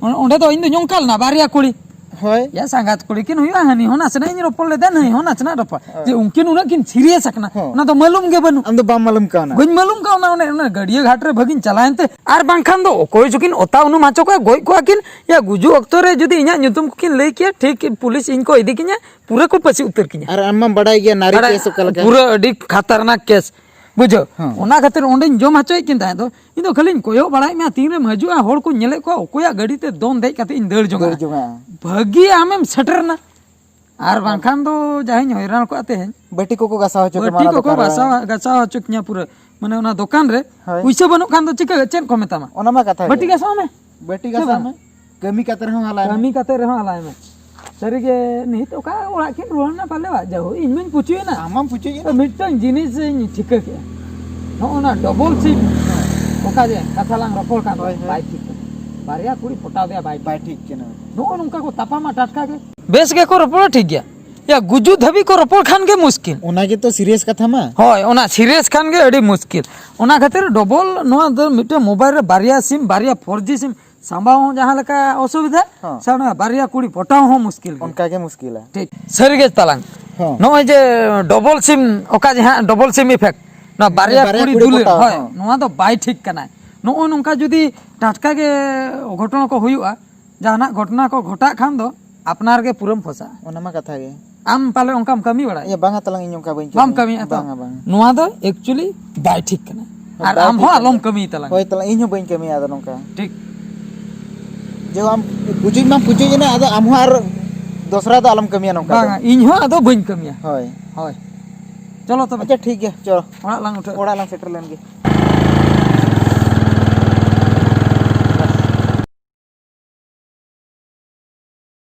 ᱚᱸ-, ᱚᱸᱰᱮ ᱫᱚ ᱤᱧ ᱫᱚᱧ ᱚᱱᱠᱟ ᱞᱮᱱᱟ, ᱵᱟᱨᱭᱟ ᱠᱩᱲᱤ᱾ ᱦᱳᱭ᱾ ᱭᱟ, ᱥᱟᱸᱜᱟᱛ ᱠᱩᱲᱤ ᱠᱤᱱ ᱦᱩᱭᱩᱜᱼᱟ, ᱦᱟᱹᱱᱤ ᱦᱚᱸ ᱱᱟᱥᱮᱱᱟᱜ ᱤᱧ ᱨᱚᱯᱚᱲ ᱞᱮᱫᱟ, ᱱᱟᱹᱭ ᱦᱚᱸ ᱱᱟᱥᱮᱱᱟᱜ ᱨᱚᱯᱚᱲ᱾ ᱦᱳᱭ᱾ ᱡᱮ ᱩᱱᱠᱤᱱ ᱩᱱᱟᱹᱜ ᱠᱤᱱ serious ᱟᱠᱟᱱᱟ, ᱦᱚᱸ᱾ ᱚᱱᱟ ᱫᱚ ᱢᱟᱹᱞᱩᱢ ᱜᱮ ᱵᱟᱹᱱᱩᱜ᱾ ᱟᱢ ᱫᱚ ᱵᱟᱢ ᱢᱟᱹᱞᱩᱢ ᱠᱟᱣᱱᱟ᱾ ᱵᱟᱹᱧ ᱢᱟᱹᱞᱩᱢ ᱠᱟᱣᱱᱟ, ᱚᱱᱮ, ᱚᱱᱮ ᱜᱟᱹᱰᱭᱟᱹ ᱜᱷᱟᱴ ᱨᱮ ᱵᱷᱟᱹᱜᱤᱧ ᱪᱟᱞᱟᱣᱮᱱ ᱛᱮ᱾ ᱟᱨ ᱵᱟᱝᱠᱷᱟᱱ ᱫᱚ ᱚᱠᱚᱭ ᱪᱚᱠᱤᱱ ᱚᱛᱟ ᱩᱱᱩᱢ ᱦᱚᱪᱚ ᱠᱚᱣᱟ, ᱜᱚᱡ ᱠᱚᱣᱟ ᱠᱤᱱ᱾ ᱭᱟ, ᱜᱩᱡᱩᱜ ᱚᱠᱛᱚ ᱨᱮ ᱡᱩᱫᱤ ᱤᱧᱟᱹᱜ ᱧᱩᱛᱩᱢ ᱠᱚᱠᱤᱱ ᱞᱟᱹᱭ ᱠᱮᱭᱟ, ᱴᱷᱤᱠ ᱯᱩᱞᱤᱥ ᱤᱧ ᱠᱚ ᱤᱫᱤ ᱠᱤᱧᱟ, ᱯᱩᱨᱟᱹ ᱠᱚ ᱯᱟᱹᱥᱤ ᱩᱛᱟᱹᱨ ᱠᱤᱧᱟ᱾ ᱟᱨ ᱟᱢ ᱢᱟᱢ ᱵᱟᱰᱟᱭ ᱜᱮᱭᱟ ᱱᱟᱨᱤ ᱟᱨ case ᱚᱠᱟ ᱞᱮᱠᱟ᱾ ᱯᱩᱨᱟᱹ ᱟᱹᱰᱤ ᱠᱷᱟᱛᱟᱨᱱᱟᱠ case, ᱵᱩᱡᱷᱟᱹᱣ? ᱦᱮᱸ᱾ ᱚᱱᱟ ᱠᱷᱟᱹᱛᱤᱨ ᱚᱸᱰᱮᱧ ᱡᱚᱢ ᱦᱚᱪᱚᱭᱮᱫ ᱠᱤᱱ ᱛᱟᱦᱮᱸᱫ ᱫᱚ, ᱤᱧ ᱫᱚ ᱠᱷᱟᱹᱞᱤᱧ ᱠᱚᱭᱚᱜ ᱵᱟᱲᱟᱭᱮᱫ ᱢᱮᱭᱟ, ᱛᱤᱱᱨᱮᱢ ᱦᱤᱡᱩᱜᱼᱟ, ᱦᱚᱲ ᱠᱚᱧ ᱧᱮᱞᱮᱫ ᱠᱚᱣᱟ, ᱚᱠᱚᱭᱟᱜ ᱜᱟᱹᱰᱤ ᱛᱮ ᱫᱚᱱ ᱫᱮᱡ ᱠᱟᱛᱮ ᱤᱧ ᱫᱟᱹᱲ ᱡᱚᱝᱟ᱾ ᱫᱟᱹᱲ ᱡᱚᱝᱟ᱾ ᱵᱷᱟᱹᱜᱤ ᱟᱢᱮᱢ ᱥᱮᱴᱮᱨ ᱮᱱᱟ᱾ ᱟᱨ ᱵᱟᱝᱠᱷᱟᱱ ᱫᱚ ᱡᱟᱦᱟᱸᱧ ᱦᱚᱭᱨᱟᱱ ᱠᱚᱜᱼᱟ ᱛᱮᱦᱮᱧ᱾ ᱵᱟᱹᱴᱤ ᱠᱚᱠᱚ ᱜᱟᱥᱟᱣ ᱦᱚᱪᱚ ᱠᱮᱢᱟ ᱵᱟᱹᱴᱤ ᱚᱱᱟ ᱠᱚᱠᱚ ᱫᱚᱠᱟᱱ ᱨᱮ᱾ ᱜᱟᱥᱟᱣ, ᱜᱟᱥᱟᱣ ᱦᱚᱪᱚ ᱠᱤᱧᱟ ᱯᱩᱨᱟᱹ᱾ ᱢᱟᱱᱮ ᱚᱱᱟ ᱫᱚᱠᱟᱱ ᱨᱮ ᱦᱳᱭ᱾ ᱯᱩᱭᱥᱟᱹ ᱵᱟᱹᱱᱩᱜ ᱠᱷᱟᱱ ᱫᱚ ᱪᱤᱠᱟᱹ, ᱪᱮᱫ ᱠᱚ ᱢᱮᱛᱟᱢᱟ? ᱚᱱᱟ ᱢᱟ ᱠᱟᱛᱷᱟ ᱵᱟᱹᱴᱤ ᱜᱮ᱾ ᱜᱟᱥᱟᱣ ᱢᱮ᱾ ᱵᱟᱹᱴᱤ ᱦᱮᱸ ᱜᱟᱥᱟᱣ ᱵᱟᱝ? ᱢᱮ᱾ ᱠᱟᱹᱢᱤ ᱠᱟᱛᱮ ᱨᱮᱦᱚᱸ ᱦᱟᱞᱟᱭ ᱢᱮ᱾ ᱠᱟᱹᱢᱤ ᱠᱟᱛᱮ ᱨᱮᱦᱚᱸ ᱦᱟᱞᱟᱭ ᱢᱮ᱾ ᱥᱟᱹᱨᱤᱜᱮ ᱱᱤᱛ ᱚᱠᱟ ᱚᱲᱟᱜ ᱠᱤᱱ ᱨᱩᱣᱟᱹᱲ ᱮᱱᱟ ᱯᱟᱞᱮ ᱵᱟ, ᱡᱟᱭᱦᱳᱠ, ᱤᱧ ᱢᱟᱧ ᱯᱩᱪᱩᱭᱮᱱᱟ᱾ ᱟᱢ ᱢᱟᱢ ᱯᱩᱪᱩᱭᱮᱱᱟ᱾ ᱛᱚ ᱢᱤᱫᱴᱟᱝ ᱡᱤᱱᱤᱥ ᱤᱧ ᱴᱷᱤᱠᱟᱹ ᱠᱮᱜᱼᱟ, ᱱᱚᱜᱼᱚ ᱱᱟ double sim ᱚᱠᱟ ᱡᱮ ᱠᱟᱛᱷᱟ ᱞᱟᱝ ᱨᱚᱯᱚᱲ ᱠᱟᱱ ᱦᱳᱭ, ᱦᱳᱭ᱾ ᱵᱟᱭ ᱴᱷᱤᱠ ᱠᱟᱱᱟ᱾ ᱵᱟᱨᱭᱟ ᱠᱩᱲᱤ ᱯᱚᱴᱟᱣ ᱫᱮᱭᱟ ᱵᱟᱭ ᱴᱷᱤᱠ ᱵᱟᱭ ᱠᱟᱱᱟ᱾ ᱴᱷᱤᱠ ᱠᱟᱱᱟ᱾ ᱱᱚᱜᱼᱚ ᱱᱚᱝᱠᱟ ᱠᱚ ᱛᱟᱯᱟᱢᱟ ᱴᱟᱴᱠᱟ ᱜᱮ᱾ ᱵᱮᱥ ᱜᱮᱠᱚ ᱨᱚᱯᱚᱲᱟ, ᱴᱷᱤᱠ ᱜᱮᱭᱟ᱾ ᱭᱟ, ᱜᱩᱡᱩᱜ ᱫᱷᱟᱹᱵᱤᱡ ᱠᱚ ᱨᱚᱯᱚᱲ ᱠᱷᱟᱱ ᱜᱮ ᱢᱩᱥᱠᱤᱞ᱾ ᱚᱱᱟ ᱜᱮᱛᱚ ᱥᱤᱨᱤᱭᱟᱥ ᱠᱟᱛᱷᱟ ᱢᱟ᱾ ᱦᱳᱭ, ᱚᱱᱟ ᱥᱤᱨᱤᱭᱟᱥ ᱠᱷᱟᱱ ᱜᱮ ᱟᱹᱰᱤ ᱢᱩᱥᱠᱤᱞ᱾ ᱚᱱᱟ ᱠᱷᱟᱹᱛᱤᱨ ᱰᱚᱵᱚᱞ ᱱᱚᱣᱟ ᱫᱚ ᱢᱤᱫᱴᱮᱱ ᱢᱳᱵᱟᱭᱤᱞ ᱨᱮ ᱵᱟᱨᱭᱟ ᱥᱤᱢ, ᱵᱟᱨᱭᱟ ᱯᱷᱳᱨ ᱡᱤ ᱥᱤᱢ ᱥᱟᱢᱵᱟᱣ ᱦᱚᱸ ᱡᱟᱦᱟᱸ ᱞᱮᱠᱟ ᱚᱥᱩᱵᱤᱫᱷᱟ, ᱦᱚᱸ᱾ ᱥᱮ ᱚᱱᱟ ᱵᱟᱨᱭᱟ ᱠᱩᱲᱤ ᱯᱚᱴᱟᱣ ᱦᱚᱸ ᱢᱩᱥᱠᱤᱞ ᱜᱮ᱾ ᱚᱱᱠᱟ ᱜᱮ ᱢᱩᱥᱠᱤᱞᱟ᱾ ᱴᱷᱤᱠ, ᱥᱟᱹᱨᱤ ᱜᱮ ᱛᱟᱞᱟᱝ᱾ ᱦᱚᱸ᱾ ᱱᱚᱜᱼᱚᱭ ᱡᱮ ᱰᱚᱵᱚᱞ ᱥᱤᱢ, ᱚᱠᱟ ᱡᱟᱦᱟᱸ ᱰᱚᱵᱚᱞ ᱥᱤᱢ ᱤᱯᱷᱮᱠᱴ, ᱱᱚᱣᱟ ᱵᱟᱨᱭᱟ ᱵᱟᱨᱭᱟ ᱠᱩᱲᱤ ᱠᱩᱲᱤ ᱫᱩᱞᱟᱹᱲ, ᱯᱚᱴᱟᱣ, ᱦᱳᱭ, ᱦᱚᱸ᱾ ᱱᱚᱣᱟ ᱫᱚ ᱵᱟᱭ ᱴᱷᱤᱠ ᱠᱟᱱᱟᱭ᱾ ᱱᱚᱜᱼᱚᱭ ᱱᱚᱝᱠᱟ ᱡᱩᱫᱤ ᱴᱟᱴᱠᱟ ᱜᱮ ᱜᱷᱚᱴᱚᱱᱟ ᱠᱚ ᱦᱩᱭᱩᱜᱼᱟ, ᱡᱟᱦᱟᱱᱟᱜ ᱜᱷᱚᱴᱚᱱᱟ ᱠᱚ ᱜᱷᱚᱴᱟᱜ ᱠᱷᱟᱱ ᱫᱚ ᱟᱯᱱᱟᱨ ᱜᱮ ᱯᱩᱨᱟᱹᱢ ᱯᱷᱚᱥᱟᱜᱼᱟ᱾ ᱚᱱᱟ ᱢᱟ ᱠᱟᱛᱷᱟ ᱜᱮ᱾ ᱟᱢ ᱯᱟᱞᱮ ᱚᱱᱠᱟᱢ ᱠᱟᱹᱢᱤ ᱵᱟᱲᱟᱭᱟ? ᱤᱭᱟᱹ, ᱵᱟᱝᱟ ᱛᱟᱞᱟᱝ, ᱤᱧ ᱚᱱᱠᱟ ᱵᱟᱹᱧ ᱵᱟᱢ ᱠᱟᱹᱢᱤᱭᱟ᱾ ᱠᱟᱹᱢᱤᱭᱟ ᱛᱚ? ᱵᱟᱝᱟ, ᱵᱟᱝᱟ᱾ ᱱᱚᱣᱟ ᱫᱚ ᱮᱠᱪᱩᱭᱮᱞᱤ ᱵᱟᱭ ᱴᱷᱤᱠ ᱠᱟᱱᱟ᱾ ᱟᱨ ᱵᱟᱭ ᱟᱢ ᱴᱷᱤᱠ ᱦᱚᱸ ᱠᱟᱱᱟ᱾ ᱟᱞᱚᱢ ᱠᱟᱹᱢᱤᱭ ᱛᱟᱞᱟᱝᱟ᱾ ᱦᱳᱭ, ᱛᱟᱞᱟᱝ, ᱤᱧ ᱦᱚᱸ ᱵᱟᱹᱧ ᱠᱟᱹᱢᱤᱭᱟ ᱟᱫᱚ ᱱᱚᱝᱠᱟ᱾ ᱴᱷᱤᱠ᱾ ᱡᱮ ᱟᱢ ᱯᱩᱡᱟᱹᱧ ᱢᱟᱢ ᱯᱩᱡᱟᱹᱧ ᱮᱱᱟ, ᱟᱫᱚ ᱟᱢ ᱦᱚᱸ ᱟᱨ ᱫᱚᱥᱨᱟ ᱫᱚ ᱟᱞᱚᱢ ᱠᱟᱹᱢᱤᱭᱟ ᱱᱚᱝᱠᱟ ᱫᱚ᱾ ᱵᱟᱝᱟ, ᱤᱧ ᱦᱚᱸ ᱟᱫᱚ ᱵᱟᱹᱧ ᱠᱟᱹᱢᱤᱭᱟ᱾ ᱦᱳᱭ᱾ ᱦᱳᱭ᱾ ᱪᱚᱞᱚ ᱛᱚᱵᱮ᱾ ᱟᱪᱪᱷᱟ, ᱴᱷᱤᱠ ᱜᱮᱭᱟ, ᱪᱚ᱾ ᱚᱲᱟᱜ ᱞᱟᱝ ᱩᱴᱷᱟᱹᱜᱼᱟ᱾ ᱚᱲᱟᱜ ᱞᱟᱝ ᱥᱮᱴᱮᱨ ᱞᱮᱱ ᱜᱮ᱾